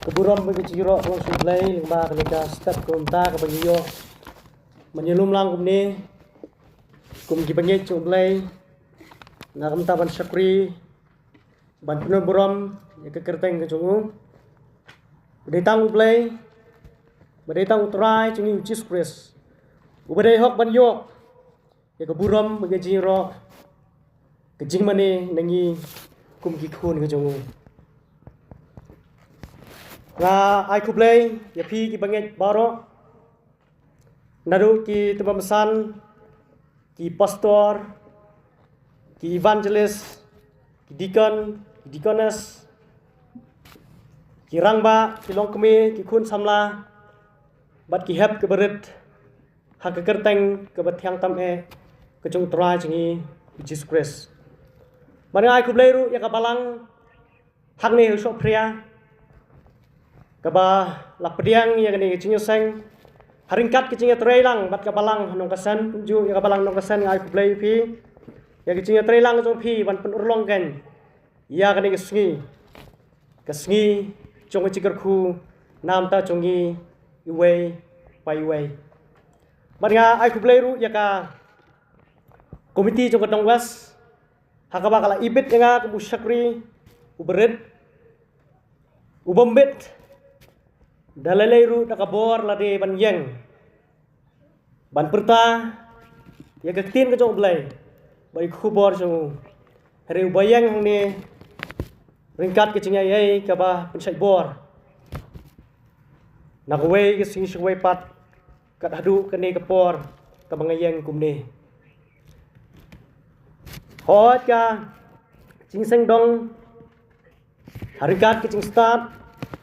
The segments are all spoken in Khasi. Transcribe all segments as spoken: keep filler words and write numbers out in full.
Ka burom bad ka jingïaroh ka long sha U Blei lyngba kane ka step kumta kaba ngi ïoh ban ïalum lang kumne kum ki bangeit jong U Blei. Na kumta ban shakri ban pynburom ïa ka kyrteng ka jong U. Ba dei tang U Blei, ba dei tang U Trai jong ngi U Jisu Khrist uba dei hok ban ïoh ïa ka burom bad ka jingïaroh, ka jingmane na ngi kum ki khun ka jong U. Nga ai khublei ïa phi ki bangeit baroh, naduh ki tymmen basan, ki pastor, ki evangelist, ki deacon, ki deaconess, ki rangbah, ki longkmie, ki khun samla bad ki hep kiba rit ha ka kyrteng kaba thiang tam eh ka jong U Trai jong ngi U Jisu Khrist. Bad nga ai khublei ruh ïa ka balang hangne ha Sohphria kaba la pdiang ïa kane ka jingïaseng ha ryngkat ka jingïatreilang bad ka balang Nongkasen. Kumjuh ïa ka balang Nongkasen nga ai khublei ïa phi ïa ka jingïatreilang ka jong phi ban pynurlong kein ïa kane ka sngi, ka sngi jong ka jingkyrkhu na bynta jong ngi iwei pa iwei. Bad nga ai khublei ruh ïa ka komiti jong ka Dong West ha kaba ka la ibit ïa nga kum u shakri uba rit, uba mbit da lei lei ruh da ka bor lade ban ïeng ban pyrta ïa ka ktien ka jong U Blei bad ïa ka khubor jong U. Hynrei uba ïeng hangne ryngkat ka jingïaid kaba pynshait bor na kawei ka sngi sha kawei pat, kat haduh kane ka por kaba nga ïeng kumne. Hooid, ka jingseng dong ha ryngkat ka jingstad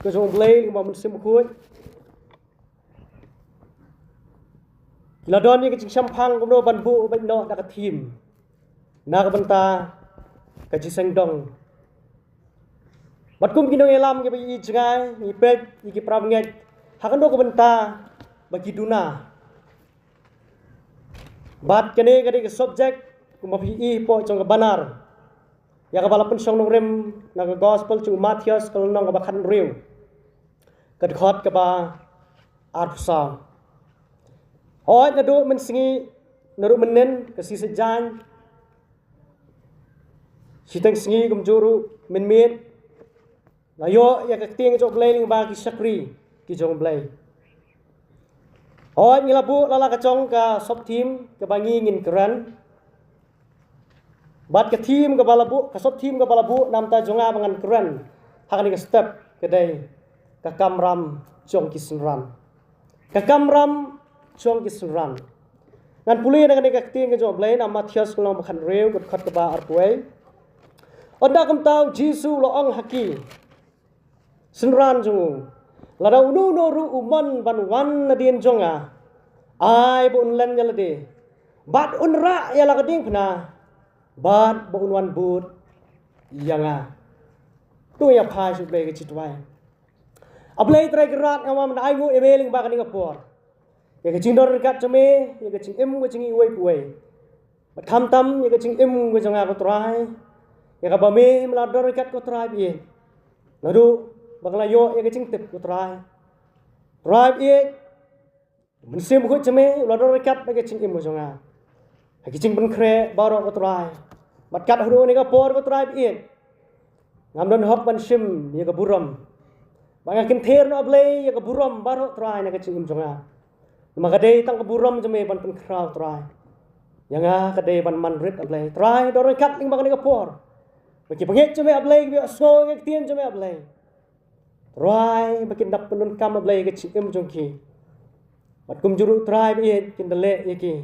ka jong U Blei lyngba U Mynsiem Bakhuid, ki la don ïa ka jingshemphang kumno ban buh beit noh da ka theme na ka bynta ka jingseng dong. Bad kum ki nongïalam kiba ïeit jngai, ngi peit ïa ki para bangeit ha kano ka bynta ba ki duna. Bad kane ka dei ka subject kumba phi i hapoh jong ka banner, ïa kaba la pynshong nongrim na ka gospel jong u Mathaios ka lynnong kaba khathynriew, ka dkhot kaba arphew saw. Hooid, naduh mynsngi, naduh mynnin ka sngi Saitjaiñ, shiteng sngi kumjuh ruh mynmiet, la ïoh ïa ka ktien ka jong U Blei lyngba ki shakri ki jong U Blei. Hooid, ngi la buh la la ka jong ka sub theme kaba ngi ngin kren. Bad ka theme kaba la buh, ka sub theme kaba la buh na bynta jong nga ba ngan kren ha kane ka step ka dei ka kamram jong ki synran. Ka kamram jong ki synran. Ngan pule na kane ka ktien ka jong U Blei na Mathaios ka lynnong ba khathynriew ka dkhot kaba arphew wei. Ynda kumta U Jisu u la ong ha ki synran jong u, lada uno uno ruh u mon ban wan nadien jong nga, ai ba un len ïa lade bad un rah ïa la ka diengphna bad ba un wan bud ïa nga. To ïa phai sha U Blei ka jingduwai. A Blei Trai Kynrad, nga wan ban ainguh ïa me lyngba kane ka por ïa ka jingdon ryngkat jong me, ïa ka jingim ka jong ngi uwei pa uwei. Bad khamtam ïa ka jingim ka jong nga ko Trai, ïa kaba me me la don ryngkat ko Trai baieit. Naduh ba nga la ïoh ïa ka jingtip ko Trai. Trai baieit, Mynsiem Bakhuid jong me u la don ryngkat bad ka jingim ka jong nga ha ki jingpynkhreh baroh ko Trai. Bad kat haduh kane ka por ko Trai baieit, ngam don hok ban shim ïa ka burom. Ba nga kynther noh A Blei ïa ka burom baroh Trai na ka jingim jong nga. Namar ka dei tang ka burom jong me ban pynkhraw Trai. Ïa nga ka dei ban man rit A Blei. Trai, don ryngkat lyngba kane ka por. Ba ki bangeit jong me A Blei kiba ïohsngew ïa ka ktien jong me A Blei, Trai, ba kin da pyndonkam A Blei ïa ka jingim jong ki. Bad kumjuh ruh Trai baieit, kin da leh ïa ki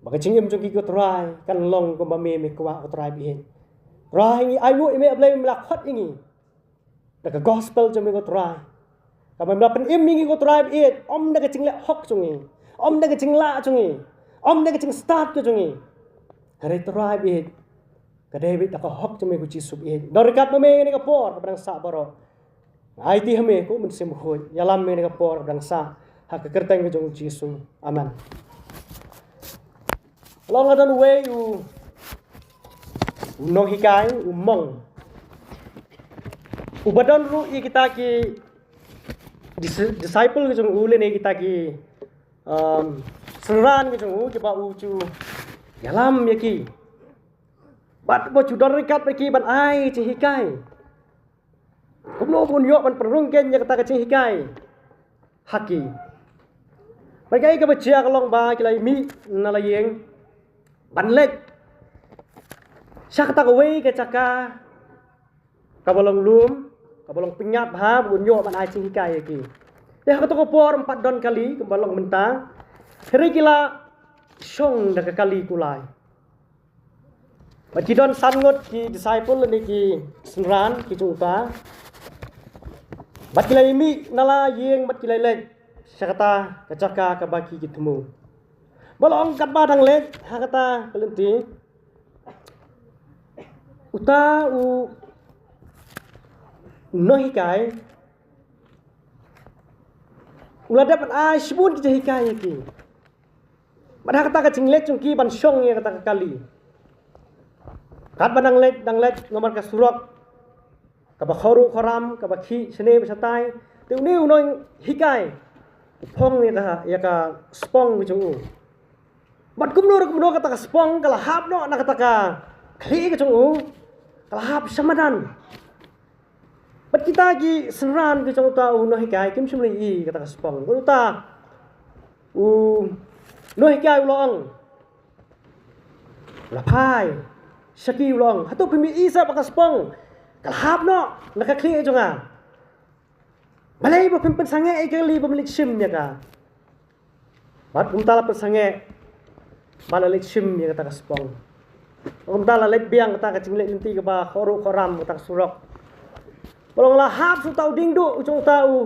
ba ka jingim jong ki ko Trai kan long kumba me me kwah ko Trai baieit. Trai, ngi ainguh ïa me A Blei me la khot ïa ngi da ka gospel jong me ko Trai. Kaba me la pynim ïa ngi ko Trai baieit, ym da ka jingleh hok jong ngi, ym da ka jinglah jong ngi, ym da ka jingstad ka jong ngi. Hynrei Trai baieit, ka dei beit da ka hok jong me ko Jisu baieit. Don ryngkat ma me kane ka por kaba dang sah baroh. Nga aiti ha me ko Mynsiem Bakhuid, ïalam me kane ka por kaba dang sah ha ka kyrteng ka jong U Jisu. Amen. Long la don uwei u, u nonghikai, u monk. Uba don ruh ïa kita ki dis- disciple ki jong u lane kita ki um, synran ki jong u kiba u ju ïalam ïa ki. Bad ba ju don ryngkat bad ki ban ai jinghikai. Kumno ban ïoh ban pynrung keiñ ïa kata ka jinghikai ha ki. Bad kaei kaba jia ka long ba ki la mih na la ïing ban leit sha kata kawei ka jaka kaba long lum, kaba long pynïap bha, ban ïoh ban ai jinghikai ïa ki. Te ha kato ka por ym pat don kali kumba long mynta. Hynrei ki la shong da ka kali kulai. Bad ki don san ngut ki disciple lane ki synran ki jong uta. Bad ki la mih na la ïing bad ki la leit sha kata ka jaka kaba ki ki thmu. Ba long katba dang leit ha kata ka lynti, uta u nonghikai u la dep ban ai shibun ki jinghikai ïa ki. Bad ha kata ka jingleit jong ki ban shong ïa kata ka kali, katba dang leit dang leit namar ka surok kaba khor ruh khor ram, kaba khih shane ba shatai, te une u nonghikai u phong ïa ka, ïa ka spong ka jong u. Bad kumno ruh kumno kata ka spong ka la hap noh na kata ka khlieh ka jong u, ka la hap sha madan. Bad kita ki synran ki jong uta u nonghikai kim shym la ïohi kata ka spong. Bad uta u nonghikai u la ong, u la phai sha ki u la ong, hato phim ïohi seh ba ka spong ka la hap noh na ka khlieh jong nga? Balei ba phim pynsangeh ïa ka kali ba me leit shim ïa ka? Bad kumta la pynsangeh bad la leit shim ïa kata ka spong. Kumta la leit biang kata ka jingleit lynti kaba khor ruh khor ram kata ka surok. Ba long la hap sha uta u dieng duh u jong uta u,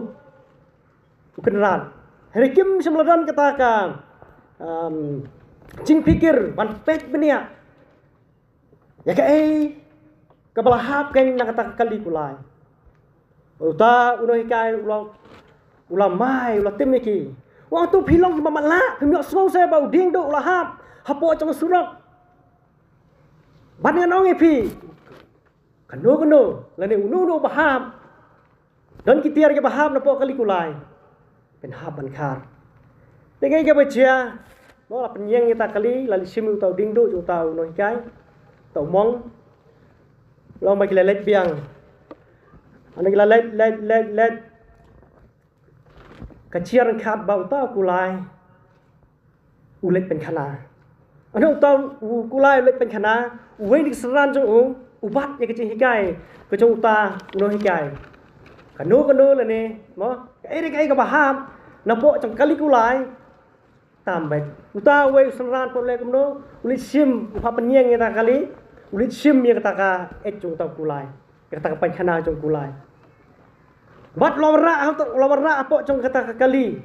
u kynrad. Hynrei kim shym la don kata ka, um, jingpikir ban peit bniah ïa kaei kaba la hap keiñ na kata ka kali kulai. Uta u nonghikai u la, u la mai, u la tim ïa ki. U ong, to phi long kiba matlah, phim ïohsngew seh ba u dieng duh u la hap hapoh jong ka surok? Bad ngan ong ïa phi, kano kano lane uno uno uba hap, don ki tiar kiba hap napoh kali kulai, phin hap ban khar. Te kaei kaba jia, mo, la pynïeng ïa kata ka kali, la leit shim ïa uta u dieng duh jong uta u nonghikai, uta u monk. Long ba ki la leit biang. Hynda ki la leit leit leit leit, ka jia ryngkat ba uta u kulai u leit pynkhana. Hynda uta u kulai u leit pynkhana, uwei na ki synran jong u u bat ïa ka jinghikai ka jong uta u nonghikai. Kano kano lane, mo, kaei re kaei kaba hap napoh jong ka kali kulai, tam beit. Uta uwei u synran pat u leh kumno, u leit shim, u hap pynïeng ïa kata ka kali, u leit shim ïa kata ka eit jong uta u kulai, ïa kata ka pynkhana jong u kulai. Bad u la wanrah, u la wanrah hapoh jong kata ka kali.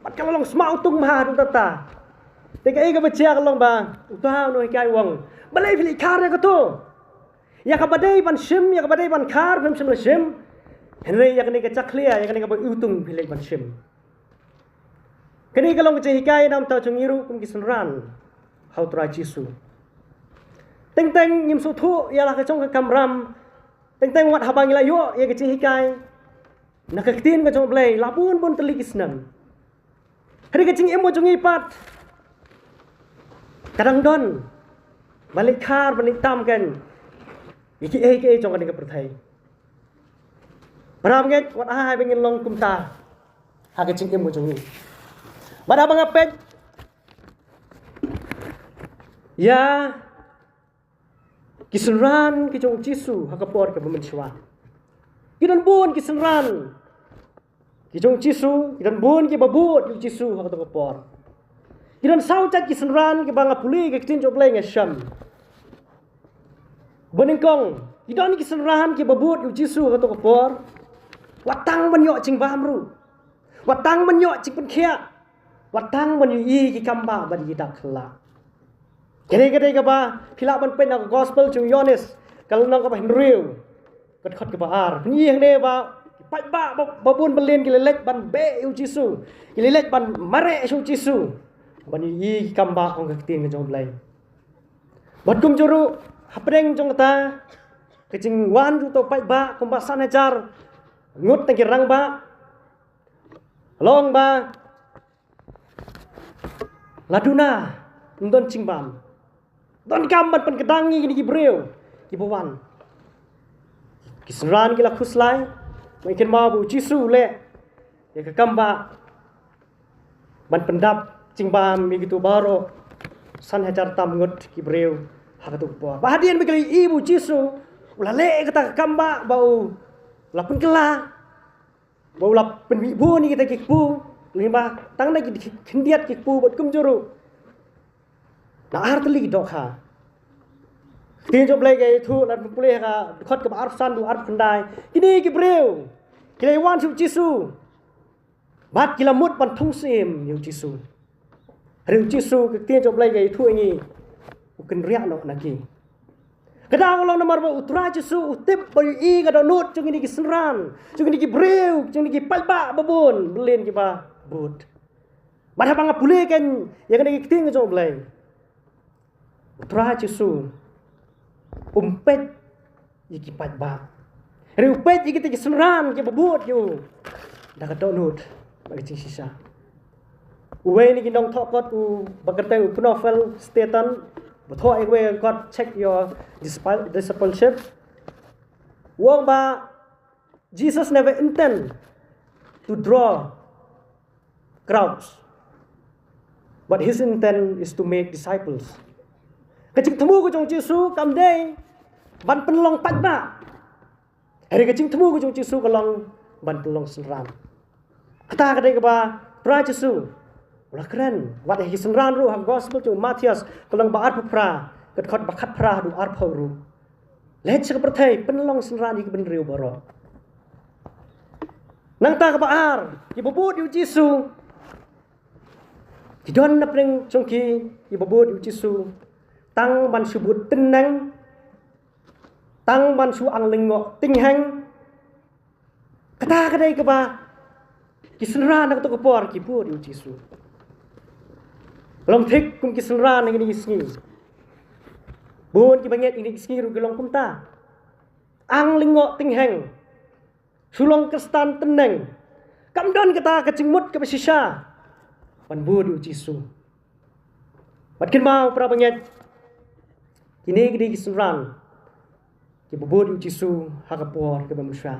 Bad ka la long sma utung bha haduh katta. Te kaei kaba jia ka long ba uta u nonghikai u ong, balei phi leit khar ïa kato? Ïa kaba dei ban shim, ïa kaba dei ban khar phim shym la shim. Hynrei ïa kane ka jakhlia, ïa kane kaba utung phi leit ban shim. Kane ka long ka jinghikai na bynta jong ngi ruh kum ki synran ha u Trai Jisu. Teng teng ngim sngewthuh ïa la ka jong ka kamram. Teng teng wat haba ngi la ïoh ïa ka jinghikai na ka ktien ka jong U Blei la bun bun tylli ki snem. Hynrei ka jingim ka jong ngi pat ka dang don ban leit khar, ban leit tam keiñ ïa kiei kiei jong kane ka pyrthei. Para bangeit, wat ai ba ngin long kumta ha ka jingim ka jong ngi. Bad haba nga peit ïa ki synran ki jong u Jisu ha ka por kaba mynshuwa, ki don bun ki synran ki jong u Jisu, ki don bun kiba bud ïa u Jisu ha kato ka por. Ki don saw jait ki synran kiba nga pule ka ktien jong U Blei nga shem. Ba nyngkong, ki don ki synran kiba bud ïa u Jisu ha kato ka por, wat tang ban ïoh jingbam ruh, wat tang ban ïoh jingpynkhiah, wat tang ban ïohi ki kambah bad ki dak khlak. Kane ka dei kaba phi lah ban peit na ka gospel jong u Ïoannis, ka lynnong kaba hynriew, ka dkhot kaba ar. Phin ïohi hangne ba ki paidbah ba, ba bun bylliñ ki la leit ban beh ïa u Jisu, ki la leit ban mareh sha u Jisu, ban ïohi ki kambah ong ka ktien ka jong U Blei. Bad kumjuh ruh hapdeng jong kata ka jingwan jong uto u paidbah kumba san hajar ngut tang ki rangbah, long ba la duna, ym don jingbam. Donkam ban pynkdang ïa kine ki briew kiba wan. Ki synran ki la khuslai, ba kin ma ba u Jisu u leh ïa ka kam ba ban pyndap jingbam ïa kito baroh san hajar tam ngut ki briew ha kato ka por. Ba hadien ba ki la ïohi ba u Jisu u la leh ïa kata ka kam ba, ba u la pynkylla, ba u la pynmih bun ïa kita ki kpu, lyngba tang na ki khyndiat ki kpu bad kumjuh ruh na ar tylli ki dohkha. Ka ktien jong U Blei ka ïathuh, lada pule ha ka dkhot kaba arphew san, dkhot arphew khyndai, kine ki briew ki la wan sha u Jisu bad ki la mut ban thung syiem ïa u Jisu. Hynrei u Jisu, ka ktien jong U Blei ka ïathuh ïa ngi, u kynriah noh na ki. Ka daw ka long namar ba u Trai Jisu u tip, ba u ïohi ka dohnud jong kine ki synran, jong kine ki briew, jong kine ki paidbah babun, bylliñ kiba bud. Bad haba nga pule kein ïa kane ka ktien ka jong U Blei, u Trai Jisu um peit ïa ki paidbah, hynrei u peit ïa kita ki synran kiba bud ïa u da ka dohnud bad ka jingshisha. Uwei na ki nongthoh kot uba kyrteng u Knopf Staton, ba thoh ïa kawei ka kot, Check Your Disciple-, Discipleship, u ong ba Jesus never intend to draw crowds, but his intent is to make disciples. Ka jingthmu ka jong u Jisu kam dei ban pynlong paidbah, hynrei ka jingthmu ka jong u Jisu ka long ban pynlong synran. Kata ka dei kaba u Trai Jisu u la kren. Wat ha ki synran ruh, ha ka gospel jong u Mathaios, ka lynnong ba arphew phra, ka dkhot ba khatphra haduh arphew ruh: Leit sha ka pyrthei, pynlong synran ïa ki bynriew baroh. Nangta kaba ar, kiba bud ïa u Jisu, ki don na pdeng jong ki, kiba bud ïa u Jisu tang ban shu bud tneng, tang ban shu ang lyngngoh tyngheng. Kata ka dei kaba ki synran ha kato ka por ki bud ïa u Jisu. Long thik kum ki synran ha kine ki sngi. Bun kiba ngeit ha kine ki sngi ruh ki long kumta. Ang lyngngoh tyngheng, shu long Khristan tneng. Kam don kata ka jingmut kaba shisha ban bud ïa u Jisu. Bad kynmaw, para bangeit, kine ki dei ki synran kiba bud ïa u Jisu ha ka por kaba mynshwa.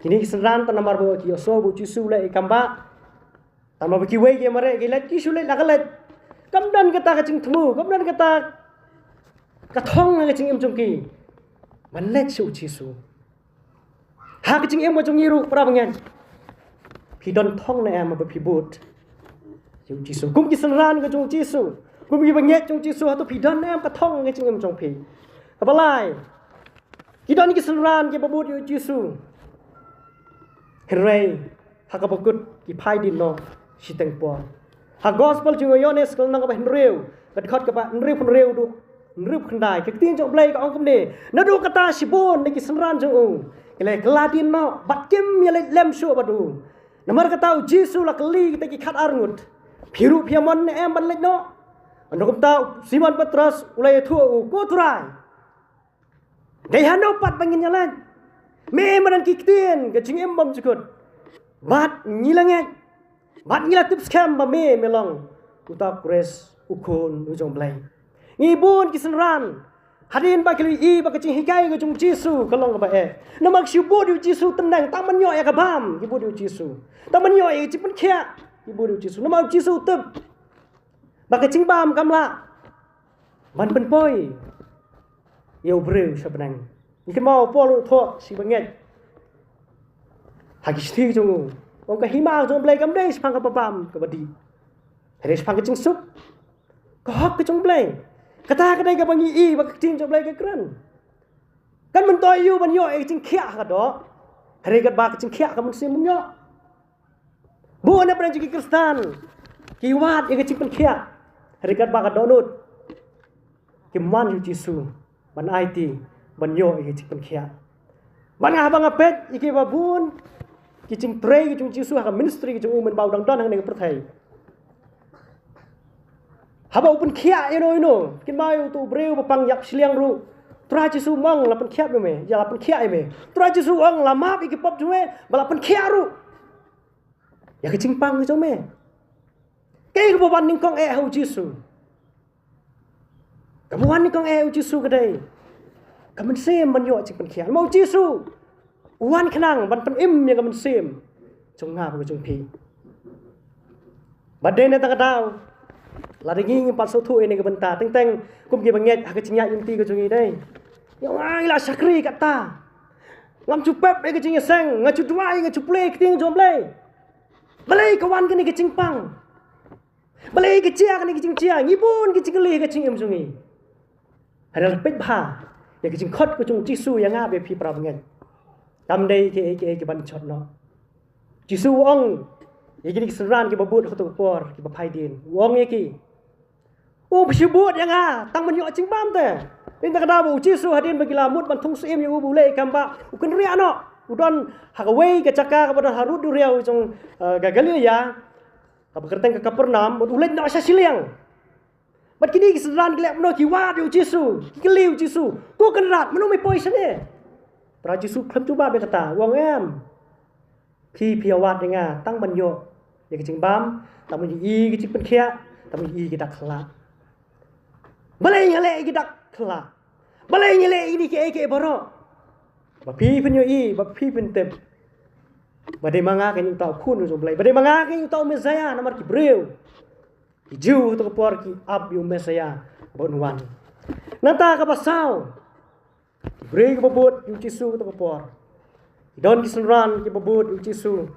Kine ki synran, tang namar ba ki ïohsngew ba u Jisu u leh ïa ka kam ba, tang namar ba kiwei ki mareh, ki leit, ki shu leit la ka leit. Kam don kata ka jingthmu, kam don kata ka thong ha ka jingim jong ki ban leit sha u Jisu. Ha ka jingim ka jong ngi ruh, para bangeit, phi don thong ne em ba phi bud ïa u Jisu? Kum ki synran ka jong u Jisu, kum kiba ngeit jong u Jisu, hato phi don ne em ka thong ha ka jingim jong phi? Kaba lai, ki don ki synran kiba bud ïa u Jisu, hynrei ha kaba kut ki phai dien noh shiteng por. Ha gospel jong u Ïoannis, ka lynnong kaba hynriew, ka dkhot kaba hynriewphew hynriew haduh hynriewphew khyndai, ka ktien jong u Blei ka ong kumne: Naduh kata shibun na ki synran jong u ki la kylla dien noh bad kim ïaleit lem shuh bad u. Namar kata u Jisu u la kylli kita ki khatar ngut: Phi ruh phi ïamon ne em ban leit noh? Hynrei kumta u Simon Petros u la ïathuh ïa u: Ko Trai, dei hano pat ba ngin ïaleit? Me me don ki ktien ka jingim bymjukut, bad ngi la ngeit bad ngi la tip skhem ba me me long uta u Khrist, u Khun u jong u Blei. Ngi bun ki synran, hadien ba ki la ïohi ba ka jinghikai ka jong u Jisu ka long kaba eh, namar ki shu bud ïa u Jisu tneng, tang ban ïoh ïa ka bam ki bud ïa u Jisu, tang ban ïoh ïa ka jingpynkhiah ki bud ïa u Jisu. Namar u Jisu u tip ba ka jingbam kam lah ban pynpoi ïa u briew sha bneng. Ngi kynmaw u Paul u thoh sha ki bangeit ha ki shithi jong u, u ong ka hima jong u Blei kam dei shaphang kaba bam kaba dih, hynrei shaphang ka jingsuk, ka hok ka jong u Blei. Kata ka dei kaba ngi i ba ka ktien jong u Blei ka kren. Kan myntoi ïa u ban ïoh ïa ka jingkhiah ha ka doh, hynrei katba ka jingkhiah ka mynsiem bym ïoh. Bun na pdeng jong ki Khristan ki wad ïa ka jingpynkhiah, hynrei katba ka dohnud kim wan sha u Jisu ban aiti, ban ïoh ïa ka jingpynkhiah. Bad nga, haba nga peit ïa kiba bun ki jingtrei ki jong u Jisu ha ka ministry ki jong u mynba u dang don hangne ha ka pyrthei, haba u pynkhiah ïano ïano, kynmaw ïa uto u briew ba pang ïap shiliang ruh, Trai Jisu ong la pynkhiah ïa me, ïa la pynkhiah ïa me. Trai Jisu ong la map ïa ki pop jong me, ba la pynkhiah ruh ïa ka jingpang jong me. Kaei kaba wan nyngkong eh ha u Jisu? Kaba wan nyngkong eh ha u Jisu ka dei ka mynsiem ban ïoh jingpynkhiah. Namar u Jisu u wan khnang ban pynim ïa ka mynsiem jong nga bad jong phi. Bad dei na kata ka daw, lada ngi ngim pat sngewthuh ïa kane ka bynta, teng teng kum ki bangeit ha ka jingïaid lynti ka jong ngi dei, ïa nga ngi la shakri katta, ngam ju pep ïa ka jingïaseng, nga ju duwai, nga ju pule ïa ka ktien jong U Blei. Balei ka wan kane ka jingpang? Balei ka jia kane ka jingjia? Ngi bun ki jingkylli ha ka jingim jong ngi. Hynrei lada peit bha ïa ka jingkhot ka jong u Jisu ïa nga bad phi para bangeit, kam dei kiei kiei kiban jot noh. Jisu u ong ïa kine ki synran kiba bud ha kato ka por, kiba phai dien, u ong ïa ki, u ong phi shu bud ïa nga tang ban ïoh jingbam te. Dei na kata ka daw ba u Jisu hadien ba ki la mut ban thung syiem ïa u, ba u leh ïa ka kam bah, u kynriah noh, u don ha kawei ka jaka kaba don harud duriaw jong, eh, ka Galilaïa, kaba kyrteng ka Kapernaum, bad u leit noh sha shiliang. Bad kine ki synran ki leit noh, ki wad ïa u Jisu, ki kylli u Jisu, ko Kynrad, mano me poi shane? Trai Jisu khlem jubab ïa kata, u ong, em, phi phi ïa wad ïa nga tang ban ïoh ïa ka jingbam, tang ban ïoh ïa ka jingpynkhiah, tang ban ïoh ïa ki dak khyllah. Balei ngi leh ïa ki dak khyllah? Balei ngi leh ïa kine kiei kiei baroh? Ba phi phin ïohi, ba phi phin tip ba dei ma nga kein uta u Khun jong U Blei, ba dei ma nga kein uta u Messaïah. Namar ki briew ki Jiw ha kato ka por ki ap ïa u Messaïah ba un wan. Nangta kaba saw, ki briew kiba bud ïa u Jisu ha kato ka por. Ki don ki synran kiba bud ïa u Jisu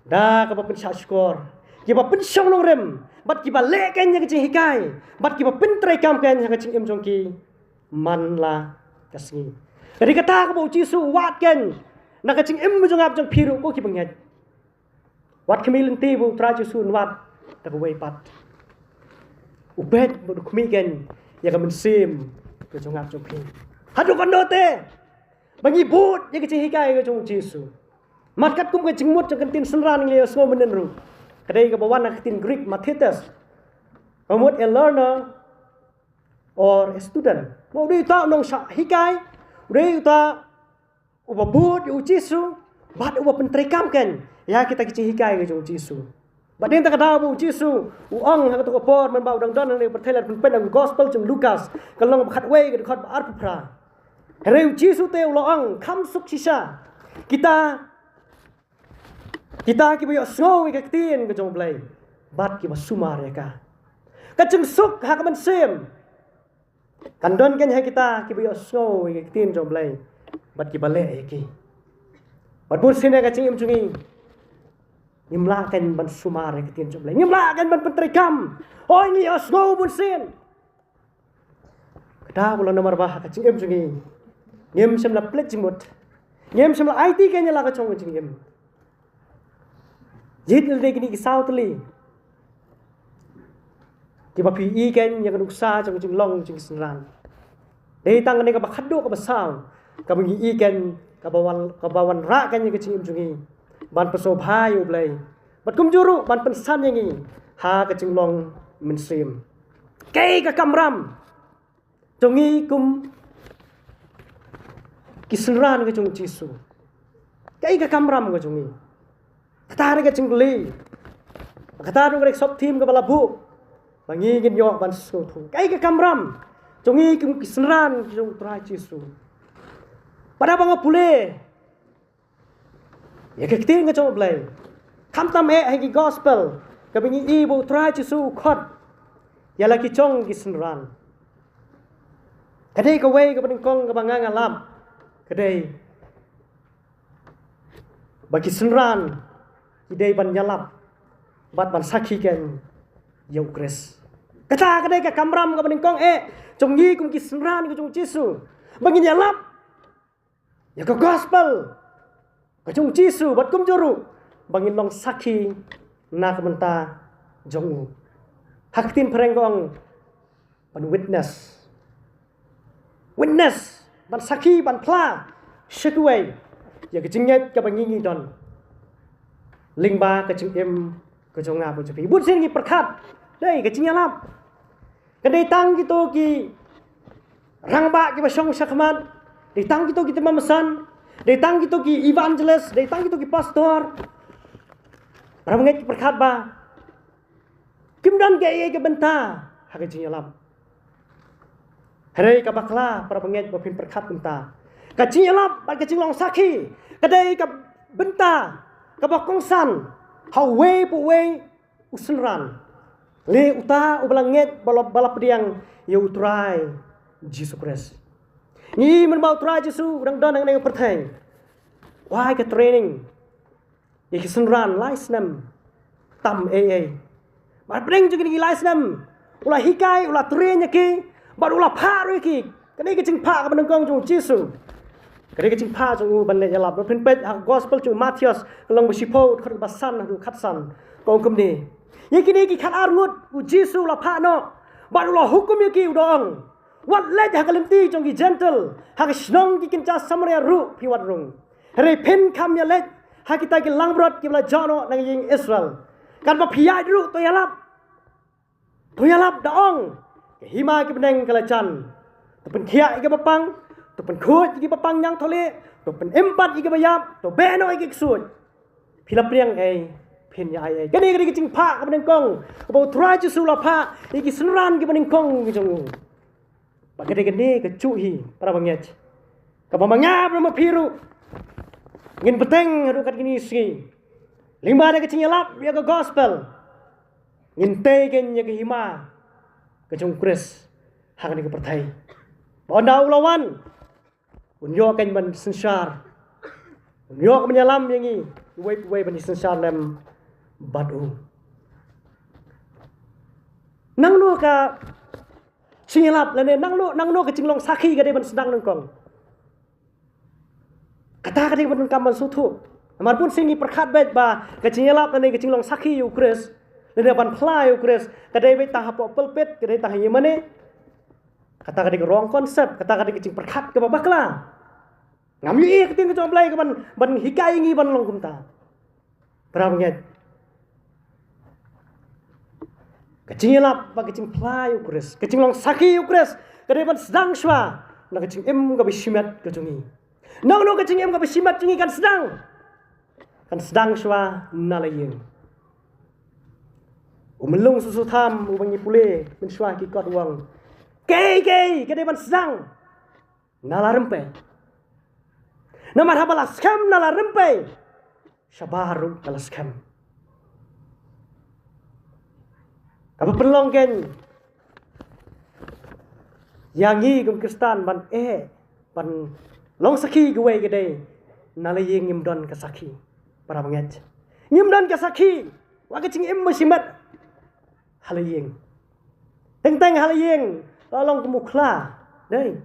da kaba pynshah shkor, kiba pynshong nongrim, bad kiba leh kein ïa ka jinghikai, bad kiba pyntreikam kein ha ka jingim jong ki man la ka sngi. Ka dei kata kaba u Jisu u wad kein na ka jingim jong nga bad jong phi ruh, ko ki bangeit. Wat khmih lynti ba u Trai Jisu un wad da kawei pat. U peit bad u khmih kein ïa ka mynsiem ka jong nga jong phi. Haduh katno te ba ngi bud ïa ka jinghikai ka jong u Jisu? Mar katkum ka jingmut jong ka ktien synran ngi la ïohsngew mynnin ruh, ka dei kaba wan na ka ktien Greek mathetes, ka mut a learner or a student. Ba u dei uta u nongshah hikai, u dei uta uba bud ïa u Jisu, bad uba pyntreikam kein ïa kita ki jinghikai ka jong u Jisu. Bad dei na kata ka daw ba u Jisu u ong ha kato ka por, mynba u dang don hangne ha pyrthei, lada phin peit na ka Gospel jong u Lukas, ka lynnong ba khatwei, ka dkhot ba arphew phra. Hynrei u Jisu te u la ong, kham suk shisha kita, kita kiba ïohsngew ïa ka ktien ka jong U Blei bad kiba sumar ïa ka. Ka jingsuk ha ka mynsiem kan don kein ha kita kiba ïohsngew ïa ka ktien jong U Blei bad kiba leh ïa ki. Bad bun sien ha ka jingim jong ngi, ngim lah kein ban sumar ïa ka ktien jong U Blei, ngim lah kein ban pyntreikam. Hooid, ngi ïohsngew bun sien. Ka daw ba la namar ba ha ka jingim jong ngi ngim shym la pynleit jingmut, ngim shym la aiti kein ïa la ka jong ka jingim. Jied ïa lade kine ki saw tylli kiba phi ïohi kein ïa ka nuksa jong ka jinglong jong ki synran. Dei tang kane kaba khatduh, kaba saw, kaba ngi ïohi kein kaba wan, kaba wanrah kein ïa ka jingim jong ngi ban pynsngewbha ïa U Blei, bad kumjuh ruh ban pynsan ïa ngi ha ka jinglong mynsiem. Kaei ka kamram jong ngi kum ki synran ka jong u Jisu? Kaei ka kamram ka jong ngi? Kata ka dei ka jingkylli, kata ka dei ka sub theme kaba la buh ba ngi ngin ïoh ban sngewthuh. Kaei ka kamram jong ngi kum ki synran ka jong u Trai Jisu? Pat ba nga pule ïa ka ktien ka jong U Blei, khamtam eh ha ki Gospel, kaba ngi ïohi ba u Trai Jisu u khot ïa la ki jong ki synran. Ka dei kawei kaba nyngkong kaba nga nga lap, ka dei ba ki synran ki dei ban ïalap bad ban sakhi kein ïa u Khrist. Kata ka dei ka kamram kaba nyngkong eh jong ngi kum ki synran ka jong u Jisu, ba ngin ïalap ïa ka Gospel ka jong u Jisu, bad kumjuh ruh ba ngin long sakhi na ka bynta jong u. Ha ka ktien phareng ka ong ban witness. Witness, ban sakhi, ban phla sha kiwei ïa ka jingngeit kaba ngi ngi don lyngba ka jingim ka jong nga bad jong phi. Bun sien ngi pyrkhat, dei ka jingïalap ka dei tang kito ki rangbah kiba shong shakhmat, dei tang kito ki tymmen basan, dei tang kito ki evangelist, dei tang kito ki pastor. Para bangeit, ki pyrkhat ba kim don kaei kaei ka bynta ha ka jingïalap. Hynrei ka bakla, para bangeit, ba phin pyrkhat kumta, ka jingïalap bad ka jinglong sakhi ka dei ka bynta kaba kongsan ha uwei pa uwei u synran, leh uta uba la ngeit, ba la, ba la pdiang ïa U Trai Jisu Khrist. Ngi mynba U Trai Jisu u dang don hangne ha pyrthei, u ai ka training ïa ki synran lai snem tam ei ei. Bad hapdeng jong kine ki lai snem, u la hikai, u la train ïa ki, bad u la phah ruh ïa ki. Kane ka jingphah kaba nyngkong jong U Jisu. Kane ka jingphah jong u ban leit ïalap. Lada phin peit ha ka gospel jong u Mathaios, ka lynnong ba shiphew, dkhot kaba san haduh khatsan, ka ong kumne: Ïa kine ki khatar ngut U Jisu u la phah noh, bad u la hukum ïa ki, u da ong: Wat leit ha ka lynti jong ki Jentil, ha ka shnong ki kynja Samaria ruh phi wat rung. Hynrei phin kham ïaleit ha kita ki langbrot kiba la jah noh na ka ïing Israel. Katba phi ïaid ruh, to ïalap. To ïalap da ong: Ka hima ki bneng ka la jan. To pynkhiah ïa kiba pang, to pynkhuid ïa kiba pang ñiangthohlieh, to pynim pat ïa kiba ïap, to beh noh ïa ki ksuid. Phi la pdiang ei, phin ïa ai ei. Kane ka dei ka jingphah kaba nyngkong kaba U Trai Jisu u la phah ïa ki synran kiba nyngkong ki jong u. Bad ka dei kane kajuh hi, para bangeit, kaba ma nga bad ma phi ruh ngin bteng haduh katne sngi. Lyngba da ka jingïalap ïa ka gospel, ngin tei kein ïa ka hima ka jong U Khrist ha kane ka pyrthei. Ba ynda u la wan, un ïoh kein ban synshar, un ïoh ban ïalam ïa ngi uwei pa uwei ban ïasynshar lem bad u. Nangno ka jingïalap lane nangno, nangno ka jinglong sakhi ka dei ban sdang nyngkong? Kata ka dei kaba donkam ban sngewthuh. Namar bun sien ngi pyrkhat beit ba ka jingïalap lane ka jinglong sakhi ïa U Khrist, lane ban phla ïa U Khrist, ka dei beit tang hapoh pulpit, ka dei tang ha ïingmane. Kata ka dei ka wrong concept, kata ka dei ka jingpyrkhat kaba bakla. Ngam ïohi ha ka ktien ka jong U Blei ka ban, ban hikai ïa ngi ban long kumta. Para bangeit, ka jingïalap bad ka jingphla ïa U Khrist, ka jinglong sakhi ïa U Khrist, ka dei ban sdang shuwa na ka jingim kaba shimet ka jong ngi. Nangno ka jingim kaba shimet jong ngi kan sdang? Kan sdang shuwa na la ïing. U Myllung Soso Tham uba ngi pule mynshuwa ki kot u ong: Kaei kaei ka dei ban sdang na la rympei. Namar haba la skhem na la rympei, shabar ruh ka la skhem. Kaba pynlong kein ïa ngi kum Khristan ban eh, ban long sakhi kawei ka dei, na la ïing ngim don ka sakhi. Para bangeit, ngim don ka sakhi wat ka jingim ba shimet ha la ïing. Teng teng ha la ïing la long kum u khla, dei.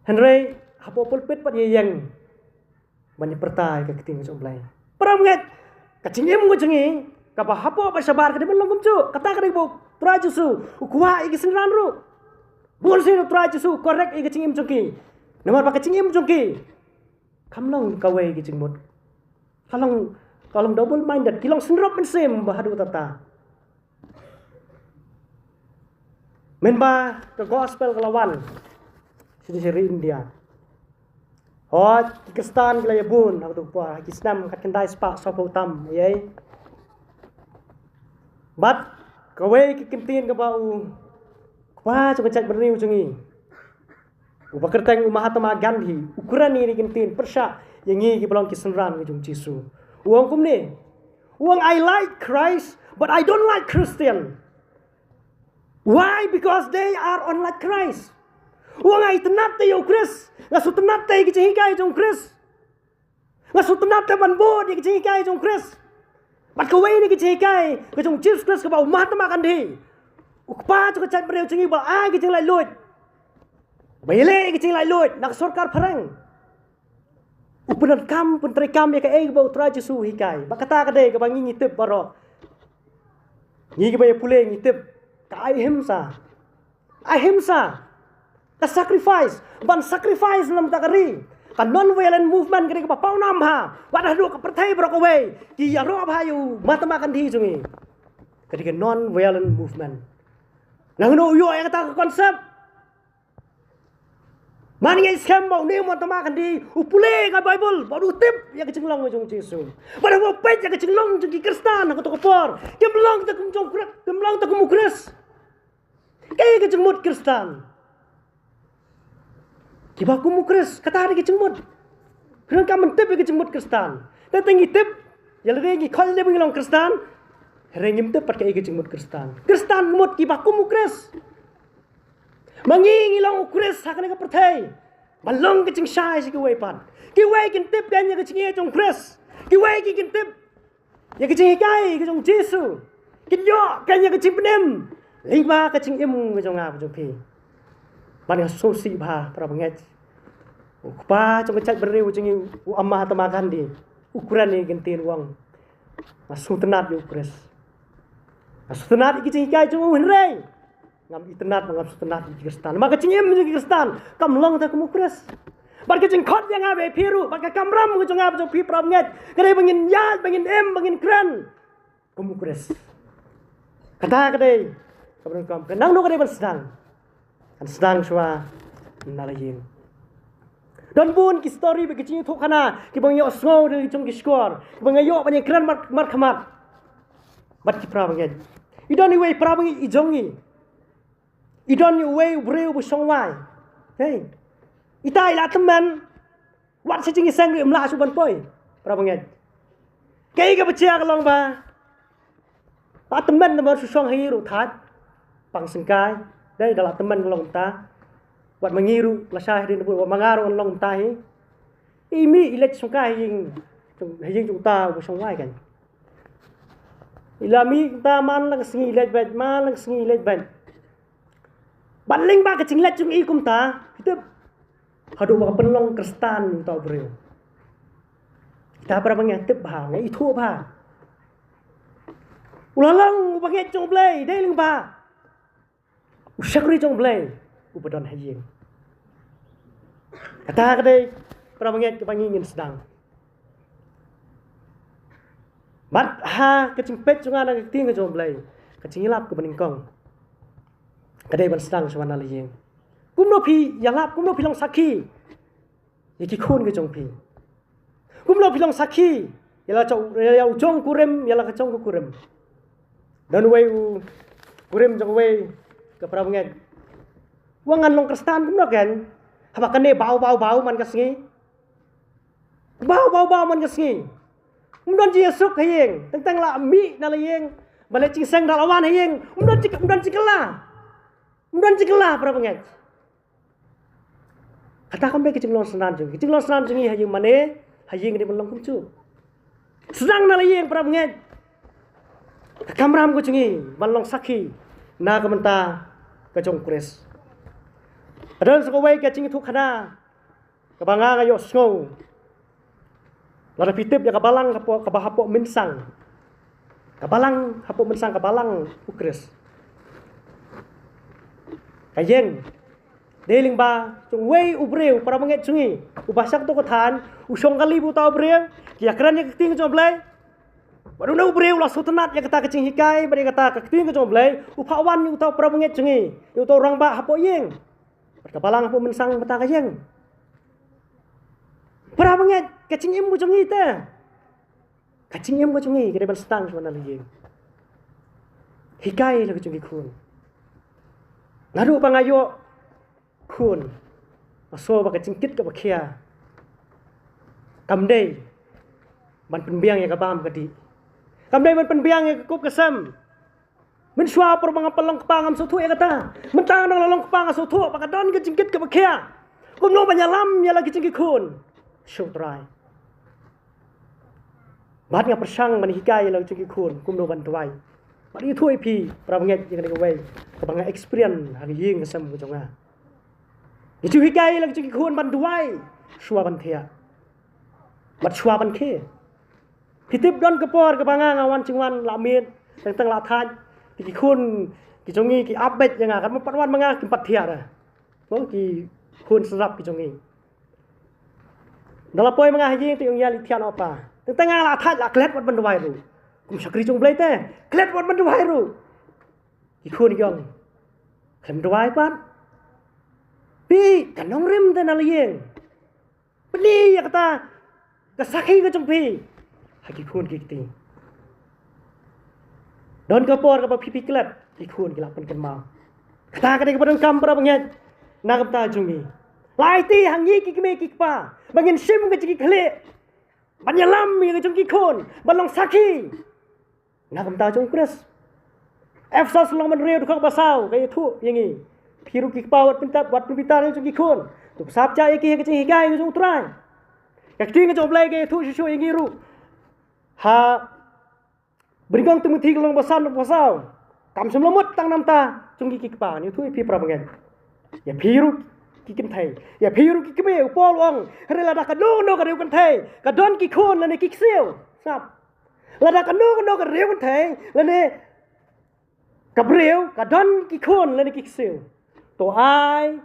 Hynrei hapoh pulpit pat ïeng ban ïa pyrta ïa ka ktien ka jong U Blei. Para bangeit, ka jingim ka jong ngi kaba hapoh bad shabar ka dei ban long kumjuh. Kata ka dei kaba U Trai Jisu u kwah ïa ki synran ruh. Bun sien U Trai Jisu u correct ïa ka jingim jong ki. Namar ba ka jingim jong ki kam long kawei ka jingmut. Ka long, ka long double minded, ki long synrop mynsiem ba haduh katta. Mynba ka gospel ka la wan shane sha ri India, hooid, ki Khristan ki la ïa bun ha kato ka por, ha ki snem khatkhyndai spah sawphew tam, ïa. Bad kawei ka kyntien kaba u kpa jong ka jaitbynriew jong ngi, uba kyrteng u Mahatma Gandhi, u kren ïa kine ki kyntien pyrshah ïa ngi kiba long ki synran ka jong U Jisu. U ong kumne, u ong: I like Christ, but I don't like Christian. Why? Because they are unlike Christ. U ong: nga itynnad te ïa U Khrist, nga sngewtynnad te ïa ki jinghikai jong U Khrist, nga sngewtynnad te ban bud ïa ki jinghikai jong U Khrist. Bad kawei na ki jinghikai ka jong U Jisu Khrist kaba u Mahatma Gandhi, u kpa jong ka jaitbynriew jong ngi, ba la ai ki jinglaitluid, ba ïaleh ïa ki jinglaitluid na ka sorkar phareng. U pyndonkam, pyntreikam ïa kaei kaba U Trai Jisu u hikai. Bad kata ka dei kaba ngi ngi tip baroh. Ngi kiba ïa pule ngi tip ka ahimsa. Ahimsa, ka sacrifice, ban sacrifice na ka bynta ka ri. Ka non-violent movement ka dei kaba pawnam bha. Wat haduh ka pyrthei baroh kawei ki ïaroh bha ïa u Mahatma Gandhi jong ngi. Ka dei ka non-violent movement. Nangno u ïoh ïa kata ka concept? Man ngi skhem ba une u Mahatma Gandhi u pule ka Baibl, ba u tip ïa ka jinglong jong u Jisu. Ba u peit ïa ka jinglong jong ki Khristan ha kato ka por, kim long te kum jong Khri-, kim long te kum u Khrist. Kaei ka jingmut Khristan? Kiba kum u Khrist, kata dei ka jingmut. Phi donkam ban tip ïa ka jingmut Khristan. Te tang ngi tip ïa lade, ngi khot lade ba ngi long Khristan, hynrei ngim tip pat kaei ka jingmut Khristan. Khristan mut kiba kum u Khrist. Ma ngi ngi long u Khrist ha kane ka pyrthei, ban long ka jingshai sha kiwei pat. Kiwei kin tip kein ïa ka jingïeit jong u Khrist. Kiwei ki kin tip ïa ka jinghikai ka jong u Jisu. Kin ïoh kein ïa ka jingpynim lyngba ka jingim ka jong nga, ka jong phi. Bad nga sngewsih bha, para bangeit, u kpa jong ka jaitbynriew jong ngi, u Mahatma Gandhi, u kren ïa ka ktien, u ong, nga sngewtynnat ïa u Khrist. Nga sngewtynnat ïa ka jinghikai jong u, hynrei ngam itynnat, ngam sngewtynnat ïa ki Khristan. Ma ka jingim jong ki Khristan kam long te kum u Khrist. Bad ka jingkhot ïa nga bad phi ruh, bad ka kamram ka jong nga bad jong phi, para bangeit, ka dei ba ngin ïaid, ba ngin im, ba ngin kren kum u Khrist. Kata ka dei kaba donkam. Ka nangno ka dei ban sdang? Kan sdang shuwa na la ïing. Don bun ki story bad ki jingïathuhkhana kiba nga ïohsngew da la ki jong ki shkor, kiba nga ïoh ban ïakren mar, markhmat bad ki para bangeit. I don iwei i para bangeit i jong ngi. I don iwei u briew uba shong wai. Hei. Ita i la tymmen. Wat sha jingïaseng ruh im lah shuh ban poi, para bangeit. Kaei kaba jia ka long ba la tymmen namar shu shong ha ïing ruh thait, pang syngkai. Dei, da la tymmen ka long kumta. Wat ma ngi ruh lashai hadien ba, wat ma nga ruh ngan long kumta hi. I mih i leit syngkai ha ïing, ha ïing jong uta uba shong wai kan. I la mih kumta man la ka sngi i leit beit, man la ka sngi i leit beit. Bad lyngba ka jingleit jong i kumta, phi tip, haduh ba ka pynlong Khristan uta u briew. Kita para bangeit, tip bha, nga ithuh bha. U la long u bangeit jong U Blei dei lyngba u shakri jong U Blei uba don ha ïing. Kata ka dei, para bangeit, kaba ngi ngin sdang. Bad ha ka jingpeit jong nga na ka ktien ka jong U Blei, ka jingïalap kaba nyngkong ka dei ban sdang shuwa na la ïing. Kumno phi ïalap, kumno phi long sakhi ïa ki khun ka jong phi? Kumno phi long sakhi ïa la jong, ïa la u jong kurim, ïa la ka jong ka kurim? Don uwei u kurim jong uwei ka para bangeit u ong, ngan long Khristan kumno kan, haba kane baw baw baw man ka sngi. Baw baw baw man ka sngi. Um don jingïasuk ha ïing, teng teng la mih na la ïing ban leit jingïaseng, da la wan ha ïing um don jing, um don jingkylla. Um don jingkylla, para bangeit. Kata kam dei ka jinglong synran jong ngi. Ka jinglong synran jong ngi ha ïing mane ha ïing ka dei ban long kumjuh. Sdang na la ïing, para bangeit, ka kamram ka jong ngi ban long sakhi na ka bynta ka jong U Khrist. Ka don sa kawei ka jingïathuhkhana kaba nga nga ïohsngew. Lada phi tip ïa ka balang hapoh, kaba hapoh Mynsang, ka balang hapoh Mynsang, ka balang U Khrist, ka ïeng dei lyngba jong uwei u briew, para bangeit, jong ngi, uba sha kato ka thaiñ u shong kali bad uta u briew, ki ïakren ïa ka ktien ka jong U Blei. Bad une u briew u la sngewtynnat ïa kata ka jinghikai bad ïa kata ka ktien ka jong U Blei, u phah wan ïa uta u para bangeit jong ngi, ïa uta u rangbah hapoh ïing. Bad ka balang hapoh Mynsang mynta ka ïeng. Para bangeit, ka jingim ka jong ngi te, ka jingim ka jong ngi ka dei ban sdang shuwa na la ïing. Hikai ïa la ka jong ki khun. Naduh ba nga ïoh khun, nga sngew ba ka jingkit kaba khia kam dei ban pynbiang ïa ka bam ka dih. Kam dei ban pynbiang ïa ka kup ka sem. Mynshuwa por ba nga pynlong kpa ngam sngewthuh ïa kata. Mynta nga dang la long kpa nga sngewthuh ba ka don ka jingkit kaba khia. Kumno ban ïalam ïa la ki jong ki khun sha U Trai. Bad nga pyrshang ban hikai ïa la ki jong ki khun kumno ban duwai. Bad ithuh ïa phi, para bangeit, ïa kane kawei kaba nga experience ha ka ïing ka sem ka jong nga. Ngi ju hikai ïa la ki jong ki khun ban duwai shuwa ban thiah bad shuwa ban khie. Phi tip, don ka por kaba nga nga wan jingwan, la miet, teng teng la thait. Te ki khun ki jong ngi ki ap beit ïa nga, katba pat wan ma nga kim pat thiah re. Mo, ki khun synrap ki jong ngi. Da la poi ma nga ha ïing te ong, ïa leit thiah noh pa. Teng teng nga la thait, la klet wat ban duwai ruh. Kum shakri jong U Blei te, klet wat ban duwai ruh. Ki khun ki ong, khlem duwai pat. Phi, ka nongrim te na la ïing. Pyni ïa kata ka sakhi ka jong phi ha ki khun ki kti. Don ka por kaba phi phi klet, ki khun ki la pynkynmaw. Kata ka dei kaba donkam para bangeit na ka bynta jong ngi. La aiti ha ngi ki kmie ki kpa ba ngin shim ka jingkitkhlieh ban ïalam ïa ka jong ki khun ban long sakhi na ka bynta jong u Khrist. Ephesos lynnong ba hynriew dkhot ba saw ka ïathuh ïa ngi. Phi ruh ki kpa wat pyntat, wat pynbitar ïa jong ki khun. To pynshai ïa ki ha ka jinghikai ka jong u Trai. Ka ktien ka jong u Blei ka ïathuh shuh shuh ïa ngi ruh ha ba nyngkong Timothi lynnong ba san dkhot ba saw. Kam shym la mut tang na ka bynta jong ngi ki kpa, ngi ïathuh ïa phi para bangeit. Ïa phi ruh ki kynthei, ïa phi ruh ki kmie, u Paul u ong, hynrei lada kano kano ka riew kynthei ka don ki khun lane ki ksiew. Sngap. Lada kano kano ka riew kynthei lane ka briew ka don ki khun lane ki ksiew, to ai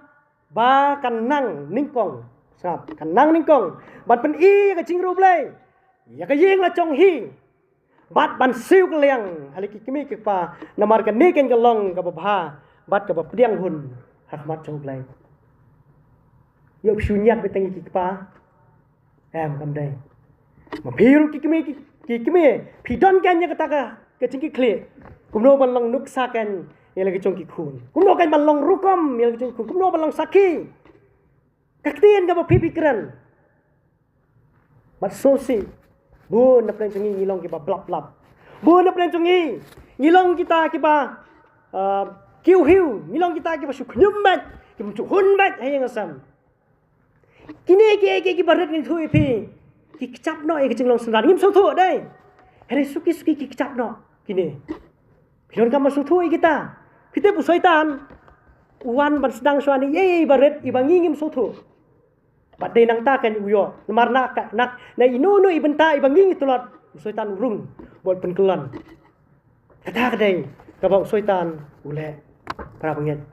ba kan nang nyngkong. Sngap, kan nang nyngkong ban pyni ïa ka jingïaroh Blei ïa ka ïing la jong hi. Bad ban siew kylliang ha la ki kmie ki kpa, namar kane kan ka long kaba bha bad kaba pdiang hun ha khmat jong u Blei. Ïoh phi shu ñiad beit tang ïa ki kpa. Em, kam dei. Ma phi ruh ki kmie ki, ki kmie, phi don kan ïa kata ka, ka jingkitkhlieh. Kumno ban long nuksa kan ïa la ka jong ki khun. Kumno kan ban long rukom ïa la ka jong ki khun. Kumno ban long sakhi. Ka ktien kaba phi phi kren. Bad sngewsih, bun na pdeng jong ngi ngi long kiba blap blap. Bun na pdeng jong ngi ngi long kita kiba, ah, kiw hiw, ngi long kita kiba shu khñium beit, kiba shu hun beit ha ïing ha sem. Kine ki, ki, kiba rit ngi thuh ïa phi, ki kjap noh ïa ka jinglong synran. Ngim sngewthuh dei. Hynrei suki suki ki kjap noh kine. Phi donkam ban sngewthuh ïa kita. Phi tip u Soitan u wan ban sdang shuwa ïa ei ba rit, iba ngi ngim sngewthuh. Bad dei nangta kan u ïoh. Namar na ka, na, na ino ino i bynta iba ngi ngi tlot, u Soitan u rung bad pynkyllon. Kata ka dei kaba u Soitan u leh, para bangeit.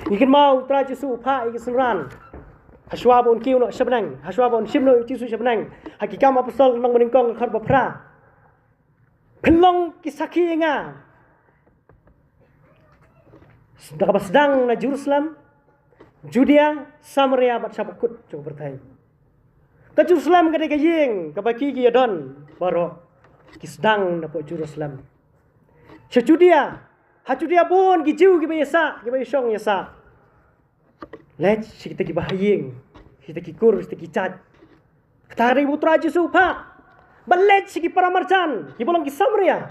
Ngi kynmaw u Trai Jisu u phah ïa ki synran. Hashwa ba un kiew noh sha bneng, hashwa ba un shim noh ïa u Jisu sha bneng. Ha ki Kam Apostol lynnong ba nyngkong dkhot ba phra. Phin long ki sakhi ïa nga. Da kaba sdang na Jerusalem, Judea, Samaria bad sha bakut jong ka pyrthei. Ka Jerusalem ka dei ka ïing kaba ki ki ïadon baroh. Ki sdang na pdeng Jerusalem. Sha Judea, ha Judea bun ki Jiw kiba ïasah, kiba ïashong ïasah. Leit sha kita kiba ha ïing, sha kita ki kur, sha kita ki jait. Kata ka dei ba u Trai Jisu u phah ban leit sha ki para marjan, kiba long ki Samaria.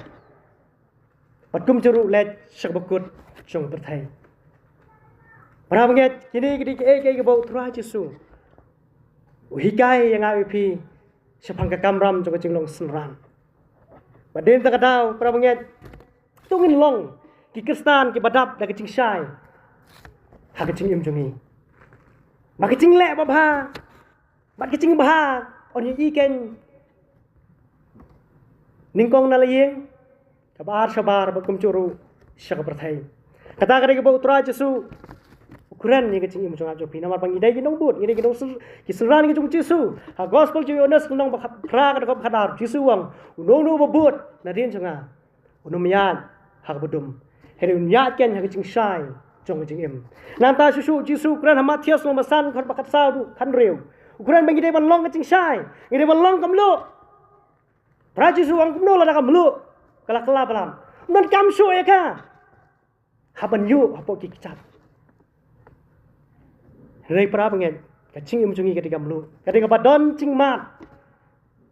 Bad kumjuh ruh leit sha bakut jong ka pyrthei. Para bangeit, kine ki dei kiei kiei kiba u Trai Jisu u hikai ïa nga ïa phi shaphang ka kamram jong ka jinglong synran. Bad hadien kata ka daw, para bangeit, to ngin long ki Khristan kiba dap da ka jingshai ha ka jingim jong ngi. Ba ka jingleh babha bad ka jingbha yn ïohi kein nyngkong na la ïing, kaba ar shabar bad kumjuh ruh sha ka pyrthei. Kata ka dei kaba u Trai Jisu u kren ïa ka jingim jong nga jong phi, namar ba ngi dei ki nongbud, ngi dei ki nongsyn-, ki synran ki jong u Jisu. Ha Gospel jong u Ïoannis lynnong ba khatphra ka dkhot ba khatar, u Jisu u ong, uno uno uba bud nadien jong nga un ym ïaid ha kaba dum, hynrei un ïaid kein ha ka jingshai jong ka jingim. Nangta shuh shuh u Jisu u kren ha Mathaios lynnong ba san dkhot ba khatsaw haduh khathynriew. U kren ba ngi dei ban long ka jingshai, ngi dei ban long ka mluh. Trai Jisu u ong kumno lada ka mluh ka la kylla palat? Ym donkam shuh ïa ka. Hap ban ïuh hapoh ki kjat. Hynrei para bangeit, ka jingim jong ngi ka dei ka mluh, ka dei kaba don jingmad.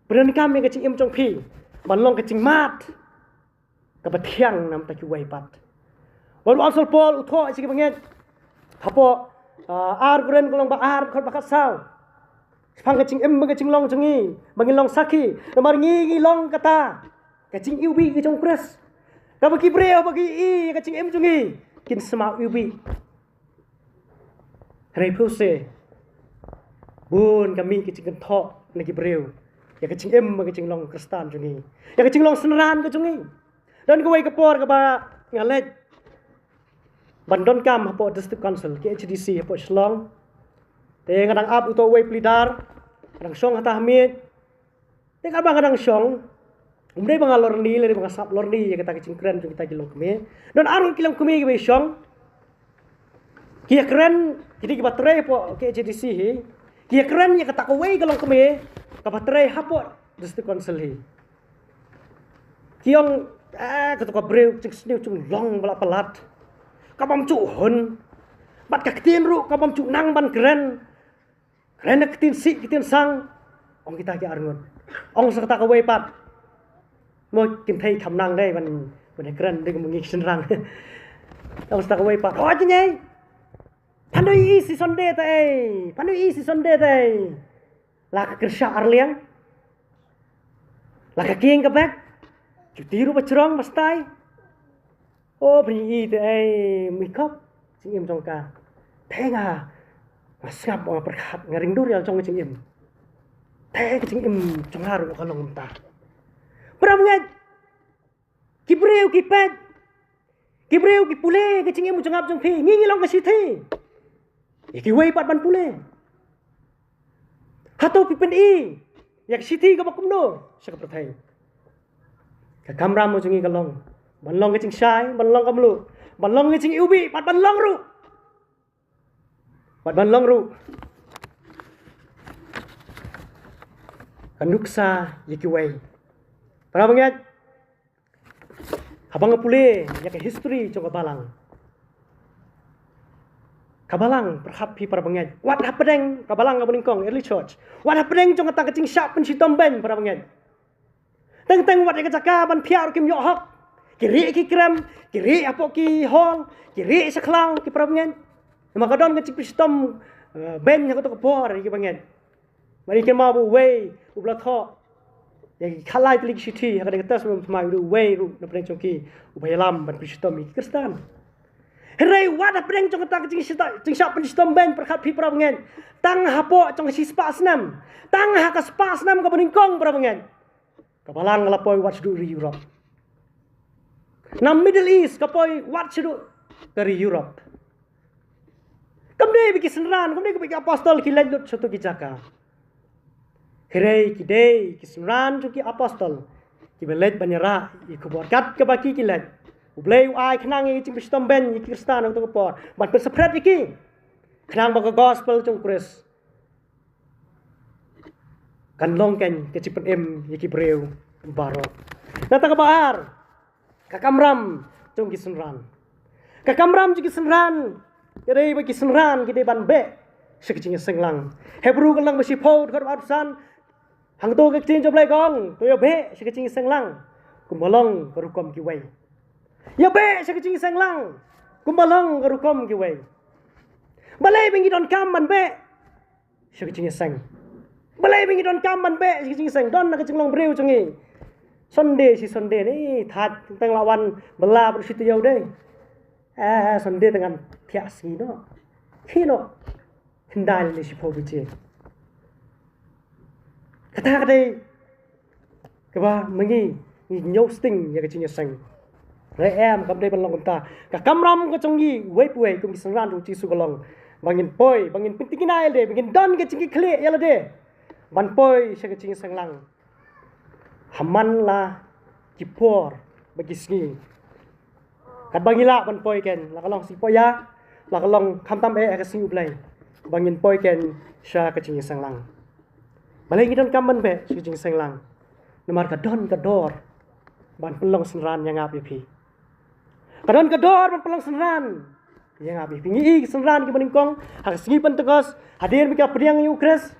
Pyndonkam ïa ka jingim jong phi ban long ka jingmad kaba thiang na ka bynta kiwei pat. Wat u Apostol Paul u thoh sha ki bangeit hapoh, ah, ar Korinth ka lynnong ba ar dkhot ba khatsaw. Shaphang ka jingim bad ka jinglong jong ngi ba ngin long sakhi. Namar ngi ngi long kata ka jingiwbih ka jong u Khrist. Kaba ki briew ba ki ïohi ïa ka jingim jong ngi kin sma iwbih. Hynrei phi ïohi bun ka mih ka jingkynthoh na ki briew ïa ka jingim bad ka jinglong Khristan jong ngi, ïa ka jinglong synran ka jong ngi. Don kawei ka por kaba nga leit ban donkam hapoh District Council, K H A D C hapoh Shillong. Te nga dang ap uto uwei u plie dar, nga dang shong hata ha miej. Te katba nga dang shong, ym dei ba nga lorni lane ba nga sngap lorni ïa kata ka jingkren jong kita ki longkmie. Don ar ngut ki longkmie kiba ïashong, ki ïakren, Ki dei kiba trei hapoh K H A D C hi. Ki ïakren ïa kata kawei ka longkmie kaba trei hapoh District Council hi. Ki ong, ah, kato ka briew ka jingsniew jinglong ba la palat, ka bym ju hun. Bad ka ktien ruh ka bym ju nang ban kren. Kren ka ktien sih, ktien sang. Ong kita ki arngut. Ong sa kata kawei pat. Mo kim thei kham nang dei ban, ban kren dei mo ngi shynrang. Ong sa kata kawei pat. Oh, jingei. Phan dei i si Sunday te ei. Phan dei i si Sunday te ei. La ka kyrsha arliang. La ka kieng ka bek. Juti ruh ba jrong ba stai. O bri i te ei, mi kop jingim jong ka. Te nga, nga sngap, nga pyrkhat, nga ring dur ïa la jong ka jingim. Te ka jingim jong nga ruh ka long mynta. Para bangeit, ki briew ki peit, ki briew ki pule ka jingim jong nga jong phi, ngi ngi long ka shithi. Ïa kiwei pat ban pule. Hato phi pyni ïa ka shithi kaba kumno sha ka pyrthei? Ka kamram jong ngi ka long ban long ka jingshai, ban long ka mluh, ban long ka jingiwbih, bad ban long ruh, bad ban long ruh ka nuksa ïa kiwei. Para bangeit, haba nga pule ïa ka history jong ka balang, ka balang pyrkhat phi para bangeit, wat hapdeng ka balang kaba nyngkong, early church, wat hapdeng jong kata ka jingshah pynshitom beiñ para bangeit. Teng teng wat ïa ka jaka ban phiah ruh kim ïoh hok. Ki rieh ki krem, ki rieh hapoh ki hall, ki rieh sha khlaw ki para bangeit. Namar ka don ka jingpynshitom, eh, beiñ ha kato ka por ïa ki bangeit. Bad i kynmaw ba uwei uba la thoh ïa ki khatlai tylli ki shithi ha ka dei ka Testament Thymmai, uwei ruh na pdeng jong ki uba ïalam ban pynshitom ïa ki Khristan. Hynrei wat hapdeng jong kata ka jingshita-, jingshah pynshitom beiñ pyrkhat phi para bangeit, tang hapoh jong ka shispah snem, tang ha ka spah snem kaba nyngkong para bangeit, ka balang ka la poi wat shaduh ri Europe. Na Middle East ka poi wat shaduh ka ri Europe. Kam dei ba ki synran, kam dei ba ki apostol ki leit lut shato ki jaka. Hynrei ki dei ki synran jong ki apostol kiba leit ban ïarah ïa ka khubor kat kaba ki ki leit. U Blei u ai khnang ïa ki jingpynshitom beiñ ïa ki Khristan ha kato ka por ban pynsaphriang ïa ki khnang ba ka gospel jong u Khrist kan long kan ka jingpynim ïa ki briew baroh. Nangta kaba ar, ka kamram jong ki synran. Ka kamram jong ki synran ka dei ba ki synran ki dei ban beh sha ka jingïaseng lang. Hebru ka lynnong ba shiphew dkhot arphew san, hangto ka ktien jong U Blei ka ong, to ïabeh sha ka jingïaseng lang kumba long ka rukom kiwei. Ïabeh sha ka jingïaseng lang kumba long ka rukom kiwei. Balei ba ngi donkam ban beh sha ka jingïaseng? Balei ba ngi donkam ban beh sha ka jingïaseng? Don na ka jinglong briew jong ngi. Sunday shi Sunday ne thait teng la wan bylla bad shi taïew dei. Eh, Sunday te ngan thiah sngi noh. Hi noh. Hyndai lane shiphew baje. Kata ka dei kaba ma ngi ngi ñiew sting ïa ka jingïaseng. Re em, kam dei ban long kumta. Ka kamram ka jong ngi uwei pa uwei kum ki synran jong U Jisu ka long ba ngin poi, ba ngin pyntikna ïa lade, ba ngin don ka jingkitkhlieh ïa lade ban poi sha ka jingïaseng lang ha man la ki por bad ki sngi. Katba ngi lah ban poi ken, la ka long sngi poh ïa, la ka long khamtam eh ha ka sngi U Blei, ba ngin poi ken sha ka jingïaseng lang. Balei ngi donkam ban beh sha ka jingïaseng lang? Namar ka don ka dor ban pynlong synran ïa nga bad ïa phi. Ka don ka dor ban pynlong synran ïa nga bad ïa phi. Ngi i ki synran kiba nyngkong ha ka sngi Pentekost, hadien ba ki la pdiang ïa U Khrist.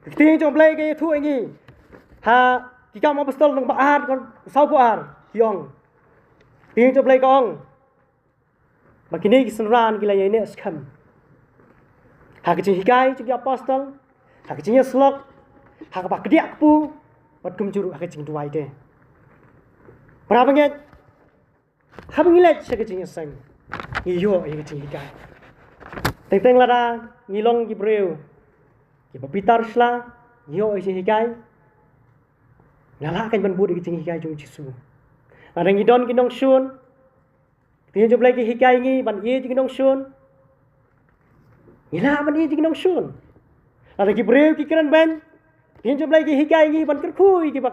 Ka ktien jong U Blei ka ïathuh ïa ngi ha Ki Kam Apostol lynnong ba ar, dkhot sawphew ar, ki ong. Ka ktien jong U Blei ka ong ba kine ki synran ki la ïaineh skhem ha ka jinghikai jong ki apostol, ha ka jingïasyllok, ha kaba kdiah kpu, bad kumjuh ruh ha ka jingduwai de. Para bangeit, haba ngi leit sha ka jingïaseng, ngi ïoh ïa ka jinghikai. Teng teng lada ngi long ki briew kiba bitar sla, ngi ïoh ïa ka jinghikai. Nga lah kan ban bud ïa ka jinghikai jong U Jisu. Lada ngi don ki nongshun, Ktien jong U Blei ki hikai ngi ban ïeit ïa ki nongshun. Ngi lah ban ïeit ïa ki nongshun. Lada ki briew ki kren beiñ, Ktien jong U Blei ki hikai ngi ban kyrkhu ïa kiba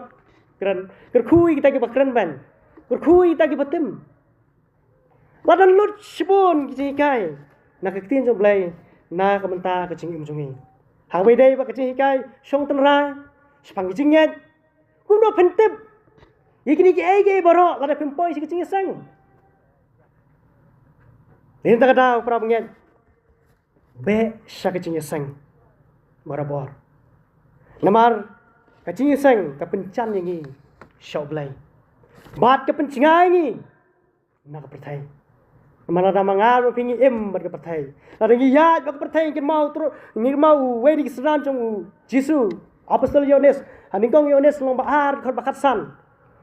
kren, kyrkhu ïa kita kiba kren beiñ, kyrkhu ïa kita kiba tim. Lada lut shibun ki jinghikai, na ka ktien jong U Blei, na ka bynta ka jingim jong ngi. Haba ïadei bad ka jinghikai shong tynrai shaphang ka jingngeit, kumno phin tip ïa kine kiei kiei baroh lada phim poi sha ka jingïaseng? Dei na kata ka daw, para bangeit, beh sha ka jingïaseng barabor. Namar ka jingïaseng ka pynjan ïa ngi sha U Blei bad ka pynjngai ïa ngi na ka pyrthei. Namar lada ma nga bad phi ngi im bad ka pyrthei, lada ngi ïaid bad ka pyrthei, ngi kynmaw tru, ngi kynmaw uwei na ki synran jong u Jisu, apostol Ïoannis, ha nyngkong Ïoannis lynnong ba ar, dkhot ba khatsan.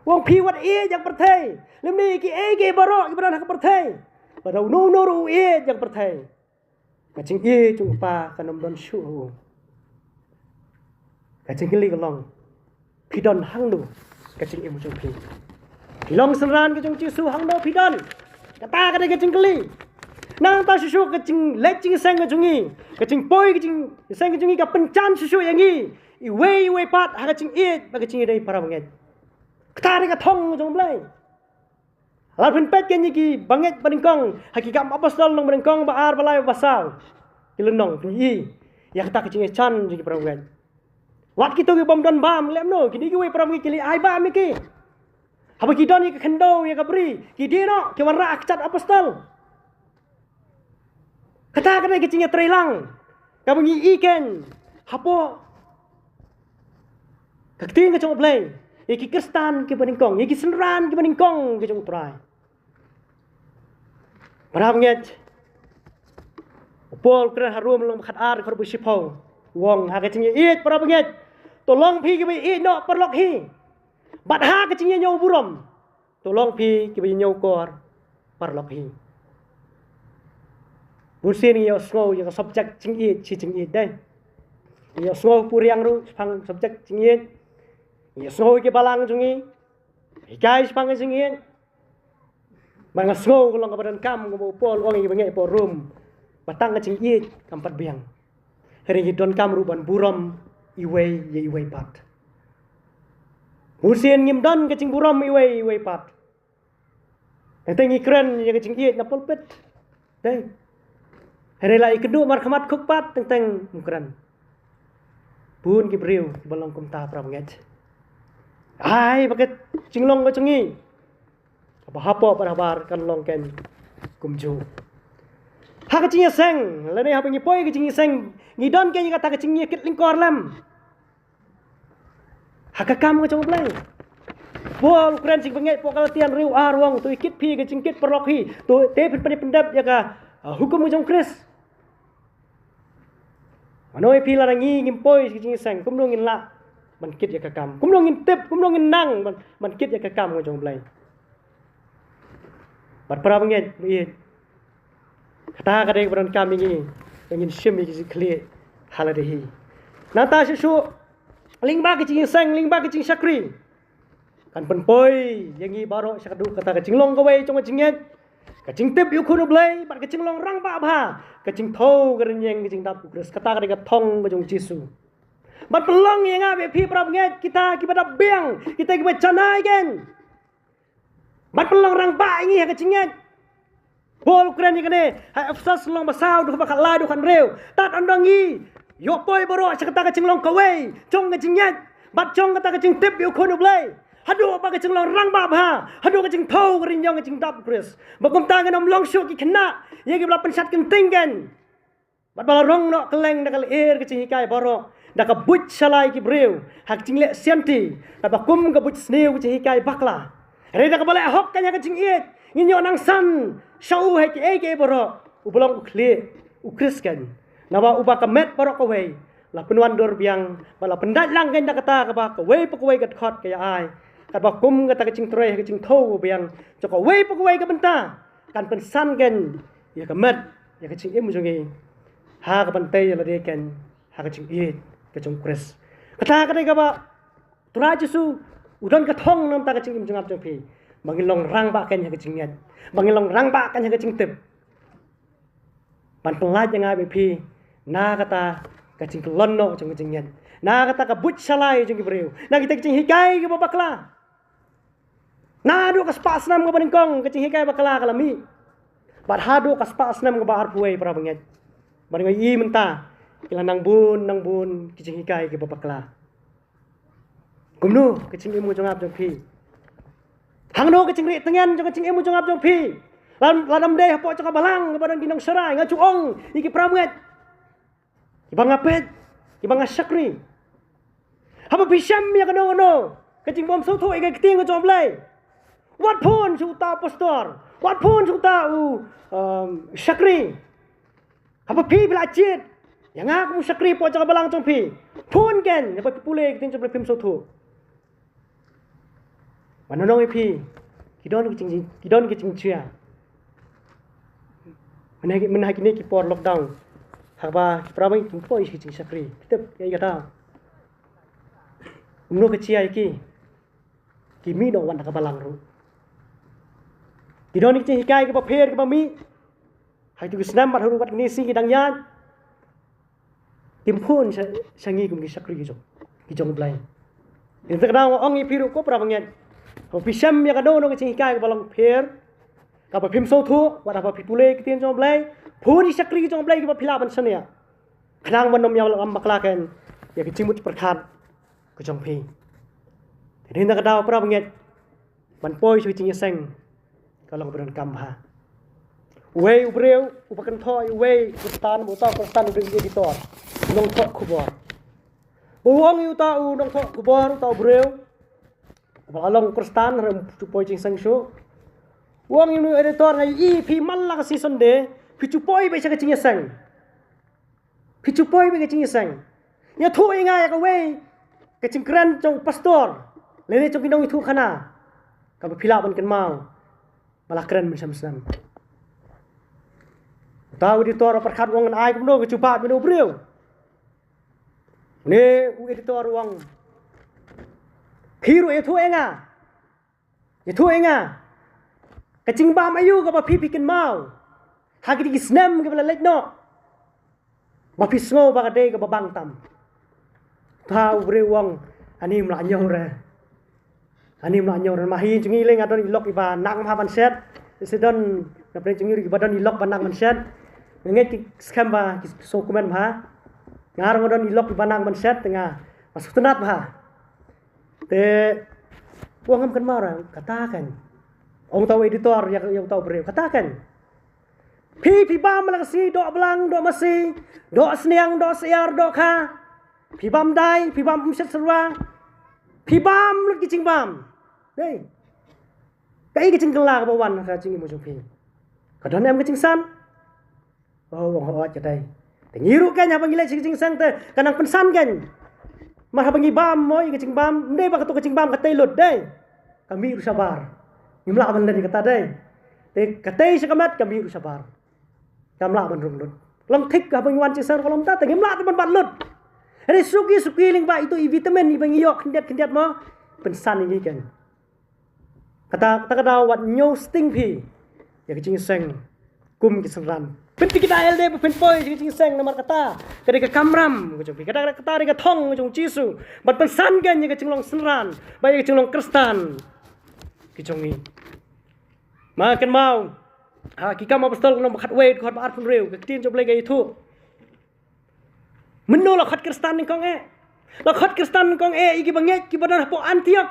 U ong, phi wat ïeit ïa ka pyrthei, lymne ïa kiei kiei baroh kiba don ha ka pyrthei. Lada uno uno ruh u ïeit ïa ka pyrthei, ka jingïeit jong u Kpa kan ym don shuh ha u. Ka jingkylli ka long, phi don hangno ka jingim jong phi? Phi long synran ka jong u Jisu, hangno phi don? Kata ka dei ka jingkylli. Nangta shuh shuh ka jingleit jingïaseng ka jong ngi, ka jingpoi ka jingïaseng ka jong ngi ka pynjan shuh shuh ïa ngi iwei iwei pat ha ka jingïeit bad ka jingïadei, para bangeit. Kata ka dei ka thong jong U Blei. Lada phin peit kane ki bangeit ba nyngkong ha Ki Kam Apostol lynnong ba nyngkong, ba ar, ba lai, ba saw, ki lynnong, phin ïohi ïa kata ka jingïajan jong ki, para bangeit. Wat kito ki bym don bam, leh kumno? Kine kiwei, para bangeit, ki leit ai bam ïa ki. Haba ki don ïa ka khyndew, ïa ka bri, ki die noh, ki wanrah ha ka kjat apostol. Kata ka dei ka jingïatreilang kaba ngi ïohi kein hapoh ka ktien ka jong U Blei ïa ki Khristan kiba nyngkong, ïa ki synran kiba nyngkong ki jong U Trai. Para bangeit, u Paul u kren ha Rom lynnong ba khatar, dkhot ba shiphew, u ong, ha ka jingïaieit, para bangeit, to long phi kiba ïaieit noh paralok hi, bad ha ka jingïainguh burom, to long phi kiba ïainguh kor paralok hi. Bun sien ngi ïohsngew ïa ka subject jingïeit shi jingïeit, dei. Ngi ïohsngew puriang ruh shaphang subject jingïeit. Ngi ïohsngew ïa ki balang jong ngi hikai shaphang ka jingïeit. Ba nga sngew ka long kaba donkam, kumba u Paul u ong ïa ki bangeit hapoh Rom, ba tang ka jingïeit kam pat biang. Hynrei ngi donkam ruh ban burom iwei ïa iwei pat. Bun sien ngim don ka jingburom iwei ïa iwei pat. Teng teng ngi kren ïa ka jingïeit na pulpit, dei. Hynrei la ïakynduh markhmat khukpat, teng teng ym kren. Bun ki briew kiba long kumta, para bangeit. Ai ba ka jinglong ka jong ngi kaba hapoh bad habar kan long kein kumjuh. Ha ka jingïaseng lane haba ngi poi ka jingïaseng, ngi don kein ïa kata ka jingïakit lyngkor lem ha ka kam ka jong U Blei. Paul u kren sha ki bangeit hapoh Galatia hynriew ar, u ong, to ïakit phi ka jingkit paralok hi, to te phin pyndep ïa ka, ah, hukum ka jong U Khrist. Mano ïa phi, lada ngi ngim poi sha ka jingïaseng, kumno ngin lah ban kit ïa ka kam? Kumno ngin tip, kumno ngin nang ban, ban kit ïa ka kam ka jong U Blei? Bad para bangeit, baieit, kata ka dei kaba donkam ïa ngi, ba ngin shim ïa ki jingkhlieh ha lade hi. Nangta shuh shuh, lyngba ka jingïaseng, lyngba ka jingshakri, kan pynpoi ïa ngi baroh sha ka duk kata ka jinglong kawei jong ka jingngeit, ka jingtip ïa u Khun U Blei, bad ka jinglong rangbah bha, ka jingthew ka rynïeng ka jingdap U Khrist. Kata ka dei ka thong ka jong U Jisu. Ban pynlong ïa nga bad phi, para bangeit, kita kiba dap biang, kita kiba janai kein, ban pynlong rangbah ïa ngi ha ka jingngeit. Paul u kren ïa kane ha Ephesus lynnong ba saw, dkhot ba khatlai, dkhot hynriew. Tad haduh ngi ïoh poi baroh sha kata ka jinglong kawei jong ka jingngeit bad jong kata ka jingtip ïa u Khun U Blei, haduh ba ka jinglong rangbah bha, haduh ka jingthew ka rynïeng ka jingdap U Khrist, ba kumta ngin ym long shuh ki khynnah ïa kiba la pynshad kynting kein. Bad ba la rong noh kylleng da ka lyer ka jinghikai baroh, da ka buit shalai ki briew ha ka jingleh sianti, katba kum ka buit sniew ka jinghikai bakla. Hynrei da kaba leh hok kein ha ka jingïeit, ngin ïoh nang san sha u ha kiei kiei baroh, uba long u khlieh, U Khrist kein. Naba uba ka met baroh kawei la pynwandur biang, bad la pyndait lang kein da kata kaba kawei pa kawei ka dkhot ka ïa ai, katba kum kata ka jingtrei ha ka jingthew biang jong kawei pa kawei ka bynta, kan pynsan kein ïa ka met, ïa ka jingim jong ngi ha kaba tei ïa lade kein ha ka jingïeit ka jong U Khrist. Kata ka dei kaba U Trai Jisu u don ka thong na ka bynta ka jingim jong nga jong phi, ba ngin long rangbah kein ha ka jingngeit, ba ngin long rangbah kein ha ka jingtip, ban pynlait ïa nga bad phi na kata ka jingkyllon noh jong ka jingngeit, na kata ka buit shalai jong ki briew, na kita ki jinghikai kiba bakla. Naduh ka spah snam kaba nyngkong ka jinghikai bakla ka la mih. Bad haduh ka spah snem kaba arphew wei, para bangeit, bad nga ïohi mynta ki la nang bun nang bun ki jinghikai kiba bakla. Kumno ka jingim jong nga jong phi? Hangno ka jingrieh tngen jong ka jingim jong nga jong phi? Lada ym dei hapoh jong ka balang kaba don ki nongsharai, nga ju ong ïa ki para bangeit, kiba nga peit, kiba nga shakri, haba phi shem ïa kano kano ka jingbym sngewthuh ïa ka ktien ka jong U Blei, wat phone sha uta u pastor, wat phone sha uta u, um, shakri. Haba phi phi la jied ïa nga kum u shakri hapoh jong ka balang jong phi, phone kein, haba phi pule ka ktien jong U Blei phim sngewthuh. Ban ong ïa phi, ki don ki jing, ki don ki jingjia. Mynha, mynha kine ki por lockdown, haba ki para bangeit kim poi ki jingshakri, ki tip ïa kata. Kumno ka jia ïa ki? Ki mih noh wat na ka balang ruh. Ki don ki jinghikai kiba pher kiba mih. Ha kito ki snem bad haduh wat kine shi ki dang ïaid, kim phone sha, sha ngi kum ki shakri ki jong, ki jong U Blei. Ïa kata ka daw nga ong ïa phi ruh ko para bangeit, haba phi shem ïa kano kano ka jinghikai kaba long pher, kaba phim sngewthuh, wat haba phi pule ka ktien jong U Blei, phone ïa ki shakri ki jong U Blei kiba phi lah ban shaniah, khnang ban ym ïa lam bakla kein ïa ka jingmut pyrkhat ka jong phi. Te ïa kata ka daw para bangeit, ban poi sha ka jingïaseng ka long ba donkam bha. Uwei u briew uba kynthoh ïa uwei u Khristan, uta u Khristan u dei u editor, u nongthoh khubor. U ong ïa uta u nongthoh khubor, uta u briew uba la long Khristan, hynrei um ju poi jingïaseng shuh. U ong ïa u editor, nga ïohi phi man la ka sngi Sunday phi ju poi beit sha ka jingïaseng. Phi ju poi beit ka jingïaseng. Ïathuh ïa nga ïa kawei ka jingkren jong u pastor lane jong ki nongïathuhkhana kaba phi lah ban kynmaw ba la kren mynshem mynshem. Uta u editor u pyrkhat u ong, ngan ai kumno ka jubab ïa une u briew? Une u editor u ong, phi ruh ïathuh ïa nga. Ïathuh ïa nga, ka jingbam aïu kaba phi phi kynmaw ha kine ki snem kiba la leit noh, ba phi sngew ba ka dei kaba bang tam? Uta u briew u ong, ani ym lah ñiew re. Ani ym lah ñiew re. Namar ha ïing jong ngi lei nga don i lok iba nang bha ban shet. Sa don na pdeng jong ngi ruh kiba don i lok ba nang ban shet. Nga ngeit ki skhem ba ki sngewkmen bha. Nga ruh nga don i lok iba nang ban shet, te nga, nga sngewtynnat bha. Te u ong, ngam kynmaw re kata kein. Ong uta u editor ïa, ïa uta u briew, kata kein. Phi phi bam la ka sngi, doh blang, doh masi, doh sniang, doh syiar, doh kha. Phi bam dai, phi bam umshet syrwa. Phi bam lut ki jingbam. Dei, kaei ka jingkylla kaba wan ha ka jingim jong phi? Ka don em ka jingsan? Oh, u ong, hooid ka dei. Te ngi ruh kein haba ngi leit sha ka jingïaseng te ka nang pynsan kein. Namar haba ngi bam mo ïa ka jingbam, ym dei ba kato ka jingbam ka tei lut, dei, ka mih ruh shabar. Ngim lah ban len ïa kata, dei. Te ka tei sha ka met, ka mih ruh shabar. Kam lah ban rung lut. Long thik haba ngi wan jingïaseng ruh ka long kumta, te ngim lah te ban bat lut. Hynrei suki suki lyngba ito i vitamin iba ngi ïoh khyndiat khyndiat mo, pynsan ïa ngi kein. Kata, kata ka daw wat ñiew sting phi ïa ka jingïaseng kum ki synran. Pyntikna ïa lade ba phin poi ïa ka jingïaseng, namar kata ka dei ka kamram ka jong phi. Kata, kata ka dei ka thong ka jong U Jisu ban pynsan kein ïa ka jinglong synran bad ïa ka jinglong Khristan ka jong ngi. Ma kynmaw ha Ki Kam Apostol lynnong ba khatwei, dkhot ba arphew hynriew, ka ktien jong U Blei ka ïathuh. Mynno la khot Khristan nyngkong eh? La khot Khristan nyngkong eh ïa kiba ngeit, kiba don hapoh Antiok.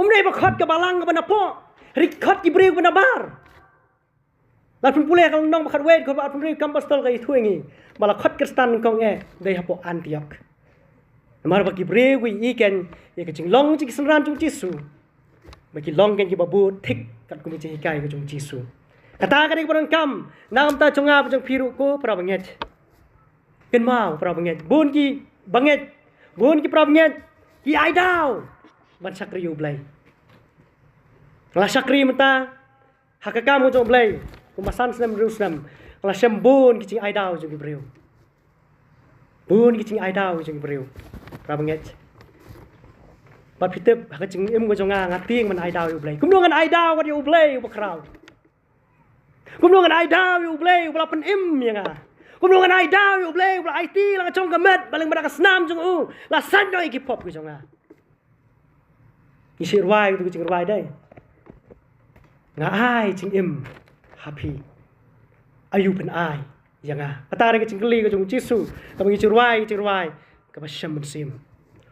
Ym dei ba khot ka balang kaba napoh, hynrei khot ki briew kaba nabar. Lada phin pule ha ka lynnong ba khatwei, dkhot ba arphew hynriew, Kam Apostol ka ïathuh ïa ngi ba la khot Khristan nyngkong eh dei hapoh Antiok. Namar ba ki briew ki ïohi kein ïa ka jinglong jong ki synran jong U Jisu, ba ki long kein kiba bud thik katkum ka jinghikai ka jong U Jisu. Kata ka dei kaba donkam na ka bynta jong nga bad jong phi ruh ko para bangeit. Kynmaw para bangeit, bun ki bangeit, bun ki para bangeit ki ai daw ban shakri ïa U Blei. Nga la shakri mynta ha ka kam ka jong U Blei kumba san snem hynriew snem. Nga la shem bun ki jingai daw jong ki briew. Bun ki jingai daw jong ki briew, para bangeit. Bad phi tip, ha ka jingim ka jong nga, nga tieng ban ai daw ïa U Blei. Kumno ngan ai daw wat ïa U Blei uba khraw? Kumno ngan ai daw ïa U Blei uba la pynim ïa nga? Kumno ngan ai daw ïa U Blei uba la aiti la ka jong ka met, ba lyngba da ka snam jong u la sait noh ïa ki pop ki jong nga? Ngi shu rwai kito ki jingrwai, dei. Nga ai jingim ha phi? Aïu phin ai ïa nga? Kata ka dei ka jingkylli ka jong u Jisu kaba ngi ju rwai, ju rwai kaba shem mynsiem.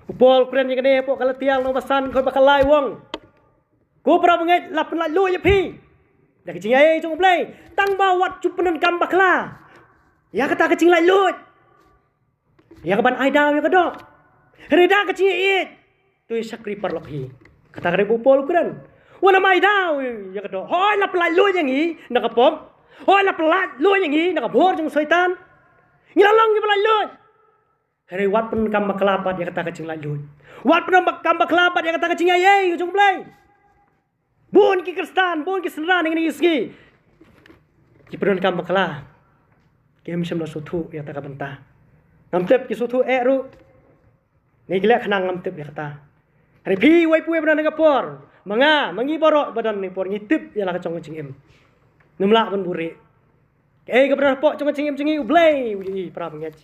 U Paul u kren ïa kane hapoh Galatia lynnong ba san, dkhot ba khatlai u ong, ko para bangeit, la pynlait luid ïa phi da ka jingaiei jong U Blei, tang ba wat ju pyndonkam bakla ïa kata ka jinglaitluid, ïa kaban ai daw ïa ka doh. Hynrei da ka jingïeit to ïa shakri paralok hi. Kata ka dei ba u Paul u kren. Wat nym ai daw ïa ka doh. Hooid, la pynlait luid ïa ngi na ka pop. Hooid, la pynlait luid ïa ngi na ka bor jong u Soitan. Ngi la long kiba laitluid. Hynrei wat pyndonkam bakla pat ïa kata ka jinglaitluid. Wat pyndonkam bakla pat ïa kata ka jingaiei ka jong U Blei. Bun ki Khristan, bun ki synran ha kine ki sngi ki pyndonkam bakla, kim shym la sngewthuh ïa kata ka bynta. Ngam tip ki sngewthuh eh ruh ne ki leh khnang, ngam tip ïa kata. Hynrei phi, wei pa wei ba don ha ka por, ma nga, ma ngi baroh ba don ha ka por, ngi tip ïa la ka jong ka jingim. Nym lah ban buhrieh. Kaei kaba don hapoh jong ka jingim jong ngi, U Blei u ïohi, para bangeit.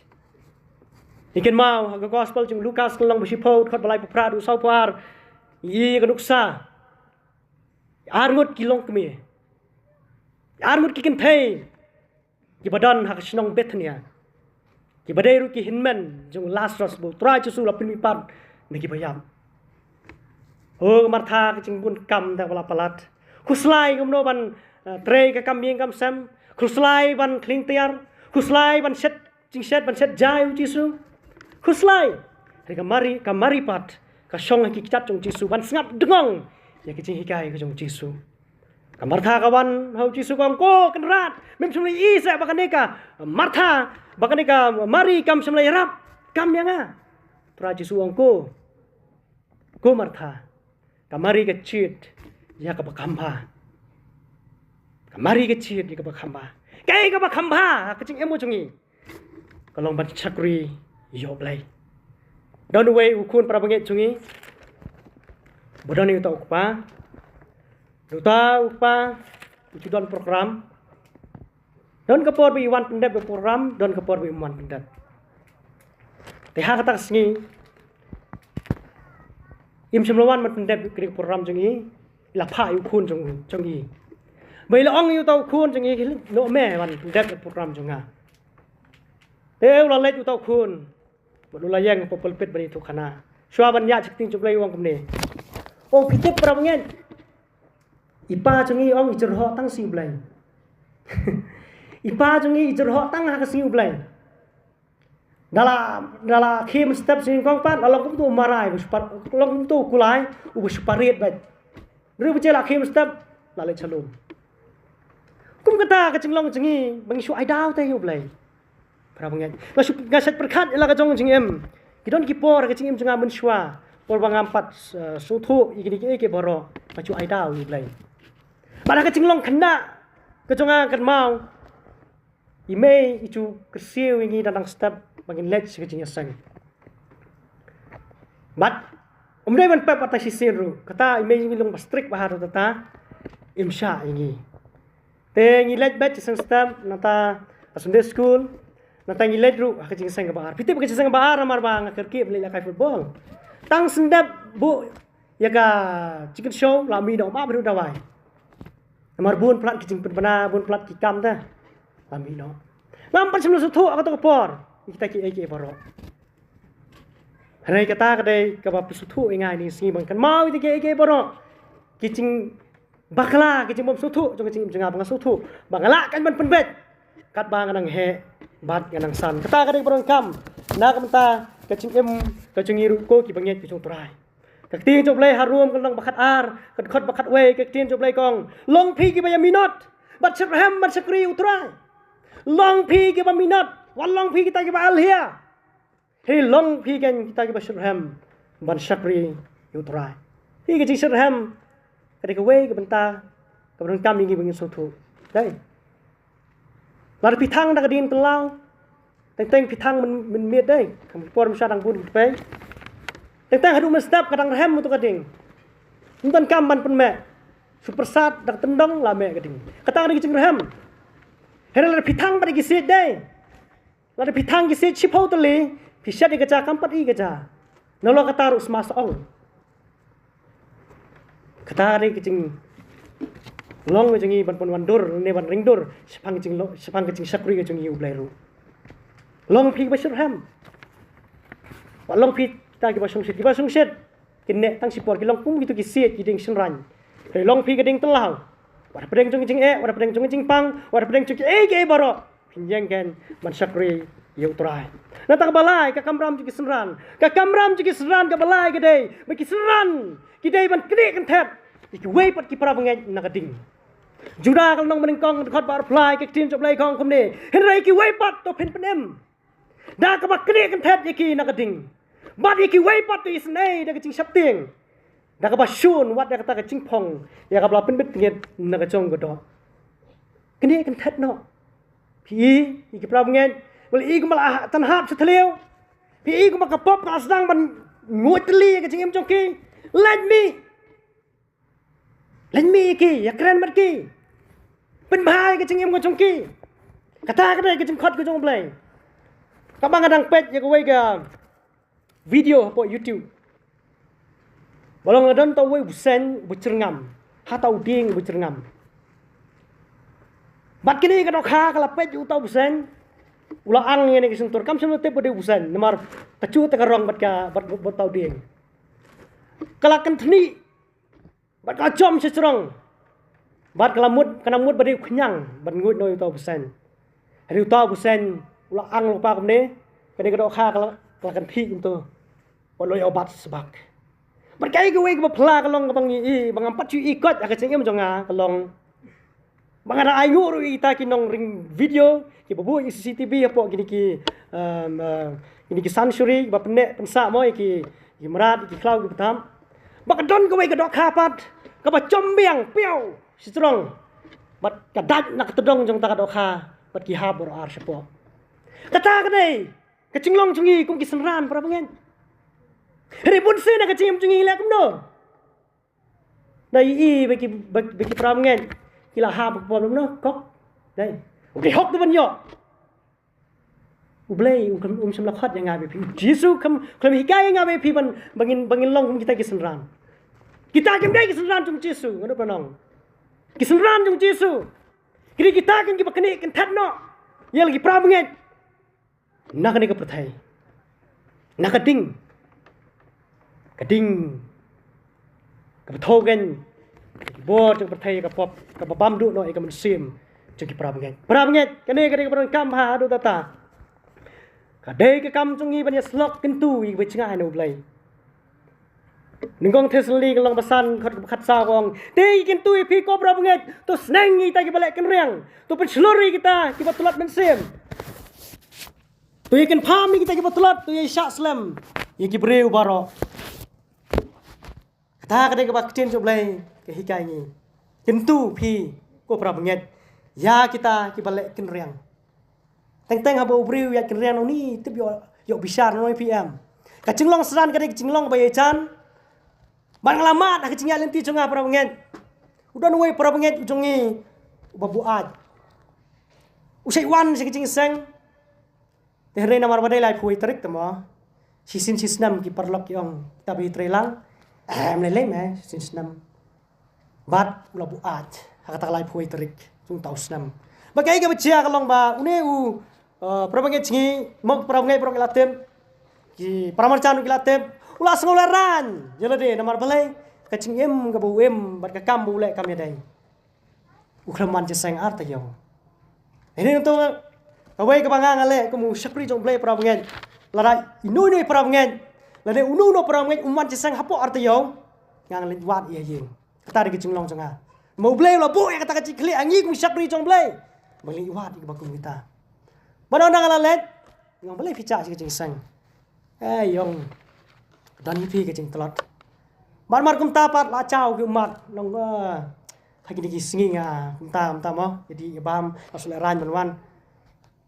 Ngi kynmaw ha ka Gospel jong u Lukas lynnong ba shiphew, dkhot ba laiphew phra haduh sawphew ar, ngi ïohi ïa ka nuksa. Ar ngut ki longkmie, ar ngut ki kynthei kiba don ha ka shnong Bethania, kiba dei ruh ki hynmen jong u Lasarus ba u Trai Jisu u la pynmihpat na kiba ïap. O ka Martha, ka jingbun kam da kaba la palat. Khuslai kumno ban, eh, trei ka kam ïing kam sem. Khuslai ban khlieng tiar. Khuslai ban shet jingshet, ban shet ja ïa u Jisu. Khuslai. Hynrei ka Mari, ka Mari pat ka shong ha ki kjat jong u Jisu ban sngap dngong ïa ki jinghikai ka jong u Jisu. Ka Martha ka wan ha u Jisu, ka ong, ko Kynrad, mem shym la ïohi seh ba kane ka Martha, ba kane ka Mari kam shym la ïarap kam ïa nga. U Trai Jisu u ong, ko, ko Martha, ka Mari ka jied ïa kaba kham bha. Ka Mari ka jied ïa kaba kham bha. Kaei kaba kham bha ha ka jingim ka jong ngi? Ka long ban shakri ïa U Blei. Don uwei u khun, para bangeit jong ngi, ba don uta u kpa. Uta u kpa u ju don program. Don ka por ba i wan pyndep ïa u program, don ka por ba im wan pyndep. Te ha kata ka sngi im shym la wan ban pyndep ïa ka program jong i, i la phah ïa u khun jong, jong i. Ba i la ong ïa uta u khun jong i, noh me wan pyndep ïa ka program jong nga. Te u la leit uta u khun bad u la ïeng hapoh pulpit ban ïathuh khana. Shuwa ban ïaid sha ka ktien jong U Blei u ong kumne. O, phi tip, para bangeit, i pa jong i, ong, i jyrhoh tang sngi U Blei. I pa jong i, i jyrhoh tang ha ka sngi U Blei. Da la, da la khie mynstep sha nyngkong pat, la long kumto u marai, u shu par-, long kumto u kulai uba shu parit beit. Hynrei ba la khie mynstep, la leit sha lum. Kum kata ka jinglong jong ngi, ba ngi shu ai daw te ïa U Blei. Para bangeit, nga shu, nga shait pyrkhat ïa la ka jong ka jingim. Ki don ki por ha ka jingim jong nga mynshuwa, por ba ngam pat, eh, sngewthuh ïa kine kiei kiei baroh, nga shu ai daw ïa U Blei. Bad ha ka jinglong khynnah ka jong nga, kynmaw, i mei i ju kyrsiew ïa ngi dang dang step ba ngin leit sha ka jingïaseng. Bad ym dei ban pep wat tang shisien ruh, kata i mei i long ba strict bha ruh, kata im shah ïa ngi. Te ngi leit beit sha seng step, nangta ha Sunday school, nangta ngi leit ruh ha ka jingïaseng kaba ar. Phi tip, ka jingïaseng kaba ar, namar ba nga kyrkieh ban leit lehkai football. Tang shen dep buh ïa ka chicken show, la mih noh, map ruh dawai. Namar bun palat ki jingpynbna, bun palat ki kam te, la mih noh. Ngam pat shym la sngewthuh ha kato ka por ïa kita kiei kiei baroh. Hynrei kata ka dei kaba pynsngewthuh ïa nga ine i sngi, ba ngan kynmaw ïa kita kiei kiei baroh, ki jingbakla, ki jingbym sngewthuh jong ka jingim jong nga, ba nga sngewthuh ba nga lah kein ban pynbeit katba nga nang heh bad nga nang san. Kata ka dei, ba ngan kam na ka bynta ka jingim ka jong ngi ruh, ko ki bangeit ka jong U Trai. Ka ktien jong U Blei ha Rom ka lynnong ba khatar, ka dkhot ba khatwei, ka ktien jong U Blei ka ong, long phi kiba ïaminot bad shitrhem ban shakri ïa U Trai. Long phi kiba minot, wat long phi kita kiba alhia. Hynrei long phi kein kita kiba shitrhem ban shakri ïa U Trai. Hi ka jingshitrhem ka dei kawei ka bynta kaba donkam ïa ngi ba ngin sngewthuh. Dei, lada phi thang da ka dieng tynlaw, teng teng phi thang myn, mynmiet dei. Kam ki por mynshwa dang bun ki tpei. Teng teng haduh mynstep ka dang rhem uto ka dieng. Ym donkam ban pynmeh. Shu pyrsad da ka tyndong la meh ka dieng. Kata ka dei ka jingrhem. Hynrei lada phi thang bad ki siej dei, lada phi thang ki siej shiphew tylli, phi shet ïa ka ja, kam pat i ka ja. Nalor kata ruh sma sa ong. Kata ka dei ka jing, Long ka jong ngi ban pynwandur ne ban ringdur shaphang ka jing, shaphang ka jingshakri ka jong ngi ïa U Blei ruh. Long phi kiba shitrhem. Wat long phi kita kiba shongshit, kiba shongshit kin neh tang shipor, ki long kum kito ki siej ki dieng shynrang. Hynrei long phi ka dieng tyllaw. Wat hapdeng jong ka jingeh, wat hapdeng jong ka jingpang, wat hapdeng jong kiei kiei baroh, phin ïeng kein ban shakri ïa U Trai. Nangta kaba lai, ka kamram jong ki synran. Ka kamram jong ki synran kaba lai ka dei ba ki synran ki dei ban knieh kynthet ïa kiwei pat ki parabangeit na ka ding. Juda ka lynnong banyngkong, dkhot ba arphew lai, ka ktien jong U Blei ka ong kumne: Hynrei kiwei pat to phin pynim da kaba knieh kynthet ïa ki na ka ding, bad ïa kiwei pat to isynei da ka jingsheptieng, da kaba shun wat ïa kata ka jingphong ïa kaba la pynbit tngit na ka jong ka doh. Knieh kynthet noh. Phi i, i ki parabangeit, ba la i kumba la tan hap sha thliew. Phi i kumba ka pop ka la sdang ban nguid tylli ïa ka jingim jong ki. Leit mih. Leit mih ïa ki, ïa kren bad ki. Pynbha ïa ka jingim ka jong ki. Kata ka dei ka jingkhot ka jong U Blei. Kaba nga dang peit ïa kawei ka video hapoh YouTube. Ba long la don uta uwei u bseiñ uba jyrngam. Ha uta u dieng uba jyrngam. Bad kane ka dohkha ka la peit ïa uta u bseiñ. U la ang ïa kane ka shyntur. Kam shym la tip ba dei u bseiñ. Namar ka ju te ka rong bad ka, bad, bad, bad uta u dieng. Ka la kynthnih. Bad ka la jam sha jrong. Bad ka la mut, ka nang mut ba dei u khñiang ban nguid noh ïa uta u bseiñ. Hynrei uta u bseiñ u la ang lypa kumne, kane ka dohkha ka la, ka la kynthih kumto. Bad u la ïoh bat sbak. Bad kaei kawei kaba phylla ka long kaba ngi i, ba ngam pat shu i koit ha ka jingim jong nga ka long, ba nga dang ainguh ruh ïa kita ki nongring video kiba buh ïa ka C C T V hapoh kine ki, um, uh, kine ki sanctuary, kiba pynneh pynsah mo ïa ki, ki mrad, ïa ki khlaw, kiba tam. Ba ka don kawei ka dohkha pat kaba jam biang piaw sha jrong. Bad ka dait na ka tdong jong kata ka dohkha bad ki hap baroh ar shapoh. Kata ka dei ka jinglong jong ngi kum ki synran, parabangeit. Hynrei bunsien ha ka jingim jong ngi leh kumno? Dei i ba ki, ba, ba ki parabangeit ki la hap ka pop, kumno? Kok. Dei. U dei hok ban ïoh. U Blei um, um shym la khot ïa nga bad phi. U Jisu kam, kam hikai ïa nga bad phi ban, ba ngin, ba ngin long kum kita ki synran. Kita kim dei ki synran jong u Jisu, nga dup ban ong. Ki synran jong u Jisu ki dei kita kin kiba knieh kynthet noh ïa la ki parabangeit na kane ka pyrthei, na ka ding, ka ding kaba thew kein, ka bor jong ka pyrthei, ka pop, kaba bam duh noh ïa ka mynsiem jong ki parabangeit. Parabangeit, kane ka dei kaba donkam bha haduh katta. Ka dei ka kam jong ngi ban ïasyllok kyntu ïa kiba jngai na U Blei. Nyngkong Thessaloni ka lynnong ba san, dkhot kaba khatsaw ka ong: Te ngi kyntu ïa phi ko parabangeit, to sneng ïa kita kiba leh kynriang, to pynshlur ïa kita kiba tlot mynsiem, to ïakynpham ïa kita kiba tlot, to ïashah slem ïa ki briew baroh. Kata ka dei kaba ka ktien jong U Blei ka hikai ngi. Kyntu phi ko parabangeit ïa kita kiba leh kynriang. Teng teng haba u briew u ïaid kynriang, une u tip ïoh, ïoh bishar, une u P M. Ka jinglong synran ka dei ka jinglong ba ïajan. Bad nga la mad ha ka jingïaid lynti jong nga, parabangeit. U don uwei u parabangeit u jong ngi uba buaid. U shait wan sha ka jingïaseng. Te hynrei namar ba dei laiphew wei tarik te mo, shisien shisnem ki paralok ki ong, kita ba ïatrei lang, em, lei lei me, shisien shisnem. Bad u la buaid ha kata ka laiphew wei tarik jong uta u snem. Ba kaei kaba jia ka long ba une u, eh, parabangeit jong ngi, mo, parabangeit baroh ki la tip, ki paramarjan ki la tip, u la sngew lehraiñ ïa lade, namar balei? Ka jingim kaba u im bad ka kam ba u leh kam ïadei. U khlem wan jingïaseng ar taïew. Hynrei nangta kawei kaba nga nga leh kum u shakri jong U Blei, parabangeit, lada ino ino i parabangeit, lada uno uno parabangeit um wan jingïaseng hapoh ar taïew, nga nga leit wad ïa ïing. Kata dei ka jinglong jong nga. Ma U Blei u la buh ïa kata ka jingkylli ha ngi kum u shakri jong U Blei, ba ngin leit wad ïa kiba kum kita. Bad ynda nga la leit, nga ong, balei phi jah sha ka jingïaseng? Eh, ïong, ka don hi phi ka jingtlot. Bad mar kumta pat la jaw ki ummat, nong, eh, ha kine ki sngi nga kumta kumta mo, ïa dih ïa bam, la shu lehraiñ ban wan.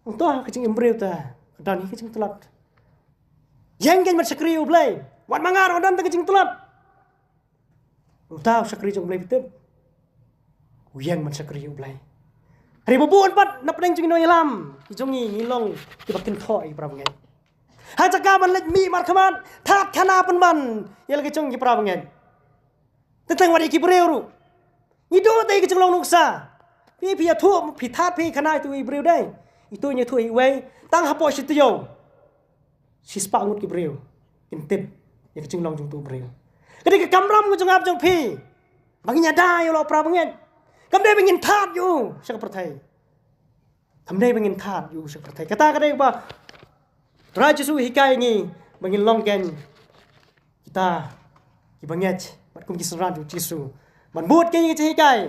Nangta ka jingim briew te ka don hi ka jingtlot. Ïeng kein ban shakri U Blei. Wat ma nga ruh ka don te ka jingtlot. Uta u shakri jong U Blei, phi tip, u ïeng ban shakri U Blei. Hynrei ba bun pat na pdeng jong ki nongïalam ki jong ngi, ngi long kiba kynthoh ïa ki parabangeit. Ha jaka ban leit mih markhmat, thad khana pynban ïa la ki jong ki parabangeit. Teng teng wat ïa ki briew ruh. Ngi duh te ka jinglong nuksa. Phi, phi ïathuh, phi that, phi khana ïa utu i briew dei. Ito ngi ïathuh iwei. Tang hapoh shi taïew, shispah ngut ki briew kin tip ïa ka jinglong jong utu u briew. Ka dei ka kamram ka jong nga bad jong phi ba ngin ïada ïa u la u para bangeit. Kam dei ba ngin that ïa u sha ka pyrthei. Kam dei ba ngin that ïa u sha ka pyrthei. Kata ka dei ba Trai Jisu hikai ngi ba ngin long kein kita ki bangeit bad kum ki synran jong Jisu. Ban bud kein ngi ka jinghikai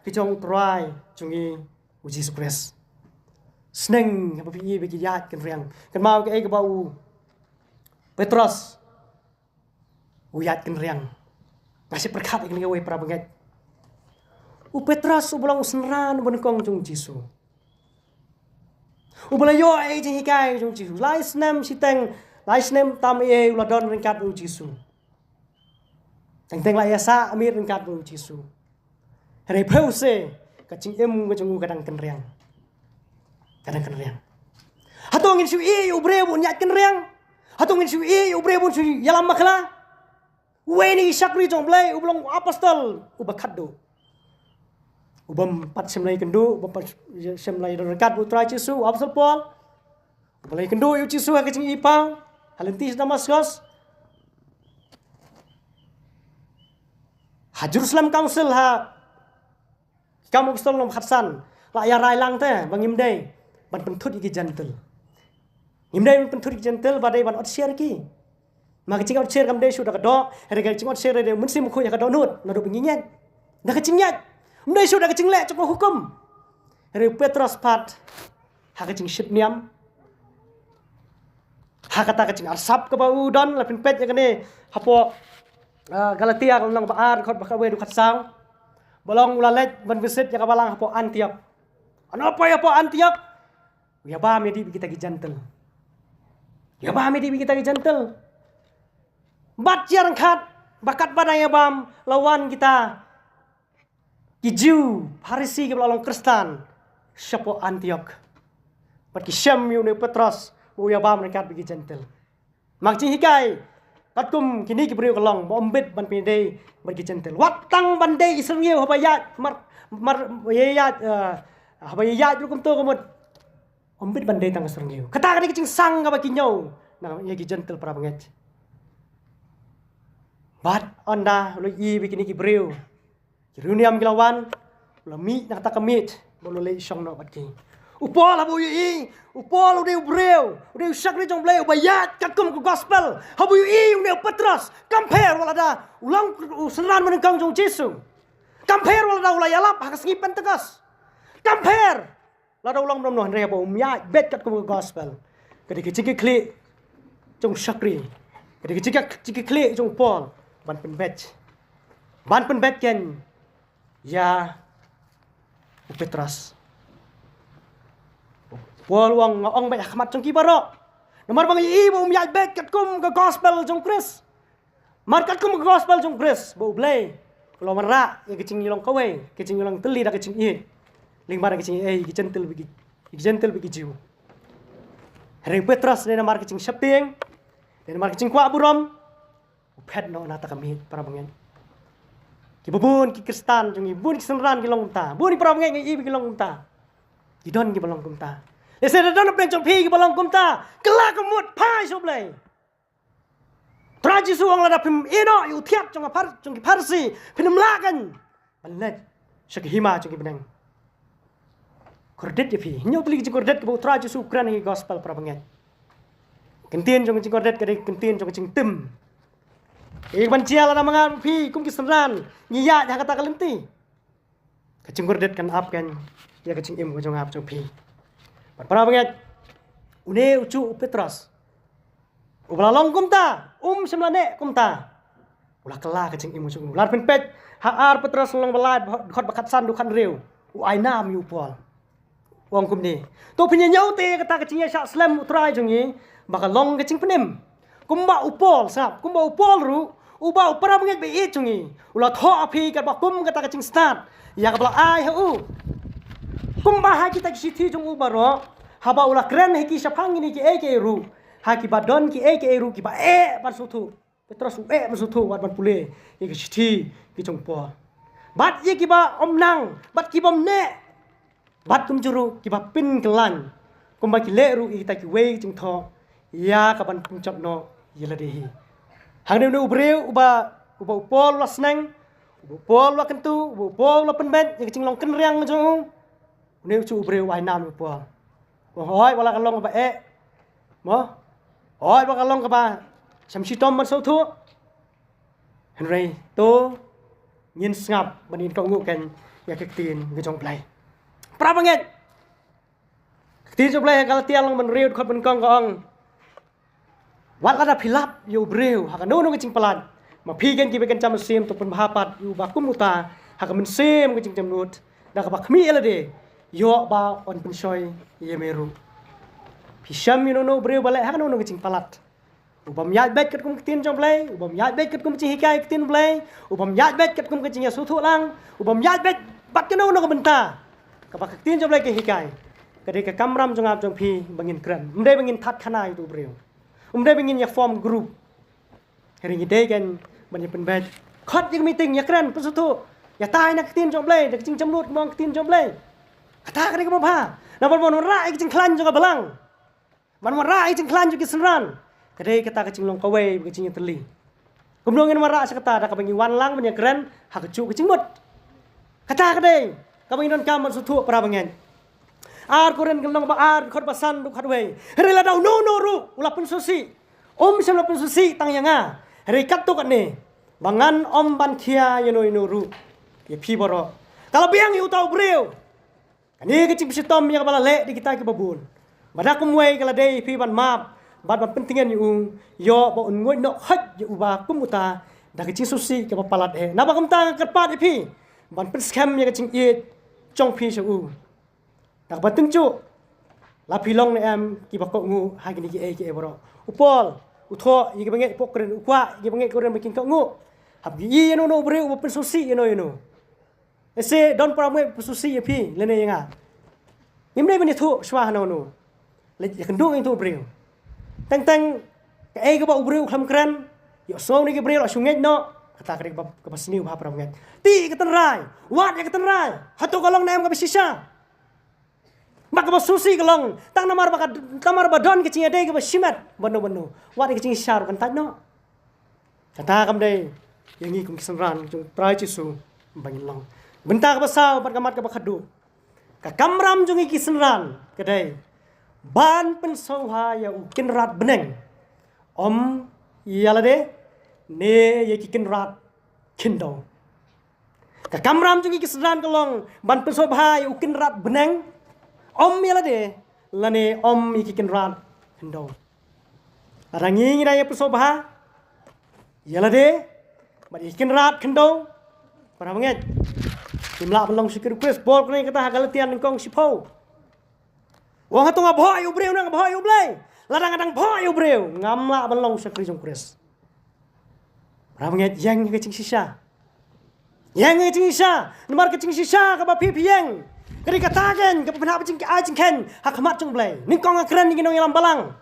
ka jong u Trai jong ngi u Jisu Khrist. Sneng haba phi ïohi ba ki ïaid kynriang. Kynmaw kaei kaba u Petros u ïaid kynriang. Nga shu pyrkhat ïa kane kawei para bangeit. U Petros uba long u synran uba nyngkong jong u Jisu, uba la ïoh ïa ka jinghikai jong u Jisu. Lai snem shiteng, lai snem tam ei ei u la don ryngkat bad u Jisu. Teng teng la ïasah miet ryngkat bad u Jisu. Hynrei phewse ka jingim ka jong u ka dang kynriang. Ka dang kynriang. Hato ngin shu ïohi ïa u briew ba un ïaid kynriang? Hato ngin shu ïohi ïa u briew ba un shu ïalam bakla? Uwei na ki shakri jong U Blei uba long u apostol uba khatduh, u bym pat shym la ïakynduh, u bym pat shym la ïadon ryngkat bad u Trai Jisu, u apostol Paul, uba la ïakynduh ïa u Jisu ha ka jingïohi paw ha lynti Damaskos. Ha Jerusalem Council, ha Ki Kam Apostol lynnong khatsan, la ïarai lang te ba ngim dei ban pynthut ïa ki Jentil. Ngim dei ban pynthut ïa ki Jentil, ba dei ban otsiar ïa ki. Ma ka jingotsiar kam dei shuh da ka doh, hynrei ka jingotsiar dei u Mynsiem Bakhuid ha ka dohnud, naduh ba ngi ngeit. Da ka jingngeit. Ym dei shuh da ka jingleh jong ka hukum. Hynrei u Petros pat ha ka jingshit niam, ha kata ka jingarsap kaba u don, la phin peit ïa kane hapoh, ah, Galatia ka lynnong ba ar, dkhot ba khatwei haduh khatsaw. Ba long u la leit ban visit ïa ka balang hapoh Antiok. Haba u poi hapoh Antiok, u ïabam ïadih bad kita ki Jentil. U ïabam ïadih bad kita ki Jentil. Bad ïa ryngkat, ba katba dang ïabam, la wan kita ki Jiw Pharisi kiba la long Khristan shapoh Antiok. Bad ki shem ïa une u Petros ba u ïabam ryngkat bad ki Jentil. Ma ka jinghikai katkum kine ki briew ka long ba ym bit ban pynïadei bad ki Jentil. Wat tang ban dei i syrngiew haba ïaid mar, mar, ïaid, eh, haba ïaid ruh kumto ka mut, ym bit ban dei tang ka syrngiew. Kata ka dei ka jingsang kaba ki ñiew na ïa ki Jentil, para bangeit. Bad ynda u la ïohi ba kine ki briew, ki riewniam ki la wan, u la mih na kata ka miet bad u la leit shong noh bad ki. U Paul haba u ïohi, u Paul u dei u briew, u dei u shakri jong U Blei uba ïaid katkum ka gospel. Haba u ïohi une u Petros, kam pher wat lada u long u synran ba nyngkong jong u Jisu. Kam pher wat lada u la ïalap ha ka sngi Pentekost. Kam pher lada u long mano mano, hynrei haba um ïaid beit katkum ka gospel, ka dei ka jingkitkhlieh jong u shakri, ka dei ka jingkit, jingkitkhlieh jong u Paul ban pynbeit, ban pynbeit kein ïa u Petros. U Paul u ong, nga ong beit ha khmat jong ki baroh, namar ba nga ïohi ba um ïaid beit katkum ka gospel jong u Khrist. Namar katkum ka gospel jong u Khrist, ba U Blei u la wanrah ïa ka jingïalong kawei, ka jingïalong tylli da ka jingïeit, lyngba da ka jingïeit ïa ki Jentil bad ki, ïa ki Jentil bad ki Jiw. Hynrei u Petros, dei namar ka jingsheptieng, dei namar ka jingkwah burom, u phet noh na kata ka miet, para bangeit. Kiba bun ki Khristan jong ngi, bun ki synran ki long kumta, bun ki para bangeit ngi ïohi ba ki long kumta. Ki don kiba long kumta. Lehse da don hapdeng jong phi kiba long kumta. Kylla ka mut, phai sha U Blei. Trai Jisu u ong, lada phim ïeh noh ïa u thiat jong ka Phar-, jong ki Pharisi, phin ym lah kein ban leit sha ka hima jong ki bneng. Kordit ïa phi. Hynñiew tylli ki jingkordit kiba u Trai Jisu u kren ha ki gospel, para bangeit. Kyntien jong ka jingkordit ka dei kyntien jong ka jingtim. Ïa kaban jia lada ma nga bad phi kum ki synran ngi ïaid ha kata ka lynti, ka jingkordit kan ap kein ïa ka jingim ka jong nga bad jong phi. Bad para bangeit, une u juh u Petros, uba la long kumta, um shym la neh kumta, u la kylla ka jingim ka jong u. Lada phin peit ha Ar Petros lynnong ba lai, dkhot ba khatsan haduh khathynriew, u ai nam ïa u Paul. U ong kumne: To phin ïa ñiew te kata ka jingïaishah slem U Trai jong ngi ba ka long ka jingpynim. Kumba u Paul, sngap, kumba u Paul ruh, uba u para bangeit ba ïeit jong ngi, u la thoh ha phi katba kum kata ka jingstad ïa kaba la ai ha u. Kumba ha kita ki shithi jong u baroh, haba u la kren ha ki shaphang kine kiei kiei ruh, ha kiba don kiei kiei ruh kiba eh ban sngewthuh. Petros u eh ban sngewthuh wat ban pule ïa ki shithi ki jong u Paul. Bad ïa kiba ym nang, bad kiba ym neh, bad kumjuh ruh kiba pynkylla, kumba ki leh ruh ïa kita kiwei ki jingthoh ïa ka ban pynjot noh ïa lade hi. Hangne une u briew uba, uba u Paul u la sneng, uba u Paul u la kyntu, uba u Paul u la pynbeit ïa ka jinglong kynriang jong u. Une u shu u briew u ai nam ïa u Paul. U ong, hooid, wat la ka long kaba eh, mo, hooid, wat la ka long kaba shem shitom ban sngewthuh, hynrei to ngin sngap ban ngin kohnguh kein ïa ka ktien ka jong U Blei. Para bangeit, ka ktien jong U Blei ha Galatia lynnong ba hynriew dkhot ba nyngkong ka ong, wat lada phi lap ïa u briew ha kano kano ka jingpalat, ma phi kein kiba kynja mynsiem, to pynbha pat ïa uba kum uta ha ka mynsiem ka jingjemnud, da kaba khmih ïa lade, ïoh ba un pynshoi ïa me ruh. Phi shem ïa uno uno u briew ba leh ha kano kano ka jingpalat, u bym ïaid beit katkum ka ktien jong U Blei, u bym ïaid beit katkum ka jinghikai ka ktien U Blei, u bym ïaid beit katkum ka jingïasngewthuh lang, u bym ïaid beit bad kano kano ka bynta kaba ka ktien jong U Blei ka hikai, ka dei ka kamram jong nga jong phi ba ngin kren. Ym dei ba ngin thad khana ïa uto u briew, ym dei ba ngin ïa form group. Hynrei ngi dei kein ban ïa pynbeit, khot ïa ka meeting, ïa kren, pynsngewthuh, ïatai na ka ktien jong U Blei, da ka jingjemnud kumba ong ka ktien jong U Blei. Kata ka dei kaba bha. Namar ban wanrah ïa ka jingkhlaiñ jong ka balang, ban wanrah ïa ka jingkhlaiñ jong ki synran, ka dei kata ka jinglong kawei bad ka jingïatylli. Kumno ngin wanrah sha kata? Da kaba ngi wan lang ban ïakren ha kajuh ka jingmut. Kata ka dei kaba ngi donkam ban sngewthuh, para bangeit. Ar Korinth ka lynnong ba ar, dkhot ba san haduh khatwei. Hynrei lada uno uno ruh u la pynsngewsih, um shym la pynsngewsih tang ïa nga, hynrei katto katne, ba ngan ym ban khia ïano ïano ruh ïa phi baroh. Ka la biang ïa uta u briew. Kane ka jingpynshitom ïa kaba la leh da kita kiba bun, ba da kumwei ka la dei ïa phi ban map bad ban pyntngen ïa u, ïoh ba un nguid noh hooid ïa uba kum uta da ka jingsngewsih kaba palat eh. Naba kumta nga kyrpad ïa phi ban pynskhem ïa ka jingïeit jong phi sha u. Da kaba tynjuh, la phi long ne em kiba kohnguh ha kine kiei kiei baroh? U Paul u thoh ïa kiba ngeit hapoh Korinth, u kwah ïa kiba ngeit Korinth ba kin kohnguh. Hap ïohi ïano ïano u briew uba pynsngewsih ïano ïano. Ese don para bangeit ba pynsngewsih ïa phi lane ïa nga? Ngim dei ban ïathuh shuwa hano hano. Leit ïakynduh ïa uto u briew. Teng teng kaei kaba u briew u khlem kren, ïohsngew ïa ki briew la shu ngeit noh. Kata ka dei kaba, kaba sniew bha, para bangeit. Tih ïa ka tynrai, wad ïa ka tynrai. Hato ka long ne em kaba shisha? Ba kaba sngewsih ka long tang namar ba ka, namar ba don ka jingïadei kaba shimet bad uno bad uno. Wat ïa ka jingshisha ruh kan tait noh. Kata kam dei ïa ngi kum ki synran jong U Trai Jisu ba ngin long. Bynta kaba saw bad ka mat kaba khatduh, ka kamram jong ngi ki synran ka dei ban pynsngewbha ïa u Kynrad bneng, ym ïa lade ne ïa ki kynrad khyndew. Ka kamram jong ngi ki synran ka long ban pynsngewbha ïa u Kynrad bneng, ym ïa lade lane ym ïa ki kynrad khyndew. Lada ngi ngi da ïa pynsngewbha ïa lade bad ïa ki kynrad khyndew, para bangeit, ngim lah ban long shakri U Khrist. Paul u kren kata ha Galatia nyngkong shiphew. U ong, hato nga bhoh ïa u briew ne nga bhoh ïa U Blei? Lada nga dang bhoh ïa u briew, ngam lah ban long shakri jong U Khrist. Para bangeit, ïeng ha ka jingshisha. Ïeng ha ka jingshisha. Namar ka jingshisha kaba phi phi ïeng, ka dei kata kein kaba pynhap jingaiei jingkheiñ ha khmat jong U Blei. Nyngkong nga kren ïa ki nongïalam balang,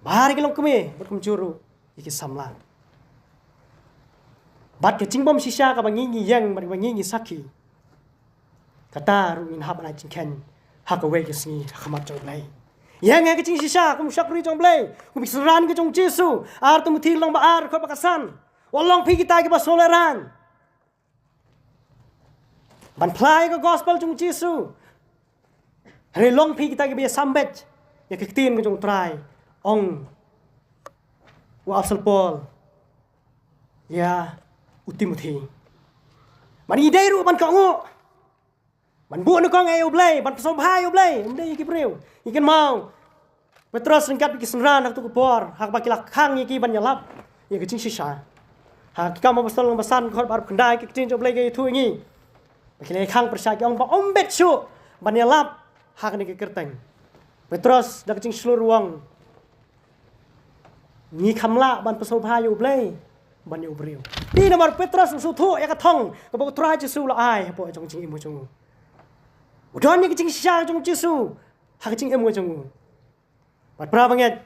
ba ha ki longkmie bad kumjuh ruh ïa ki samla. Bad ka jingbym shisha kaba ngi ngi ïeng bad kaba ngi ngi sakhi, kata ruh ngin hap ban ai jingkheiñ ha kawei ka sngi ha khmat jong U Blei. Ïeng ha ka jingshisha kum u shakri jong U Blei, kum ki synran ki jong U Jisu. Ar Timothi lynnong ba ar, dkhot ba khatsan. Wat long phi kita kiba sngewlehrain ban phla ïa ka gospel jong U Jisu, hynrei long phi kita kiba ïasam beit ïa ka ktien ka jong U Trai, ong u apostol Paul ïa u Timothi. Bad ngi dei ruh ban kohnguh, ban buh nyngkong ïa U Blei, ban pynsngewbha ïa U Blei, ym dei ïa ki briew. Ngi kynmaw Petros ryngkat bad ki synran ha kato ka por, ha kaba ki la khang ïa ki ban ïalap ïa ka jingshisha. Ha Ki Kam Apostol lynnong ba san, dkhot ba arphew khyndai, ka ktien jong U Blei ka ïathuh ïa ngi ba ki la ïakhang pyrshah, ki ong ba ym bit shuh ban ïalap ha kane ka kyrteng. Petros da ka jingshlur u ong, ngi kham lah ban pynsngewbha ïa U Blei ban ïa u briew. Dei namar Petros u sngewthuh ïa ka thong kaba U Trai Jisu u la ai hapoh jong ka jingim ka jong u. U don ïa ka jingshisha jong U Jisu ha ka jingim ka jong u. Bad para bangeit,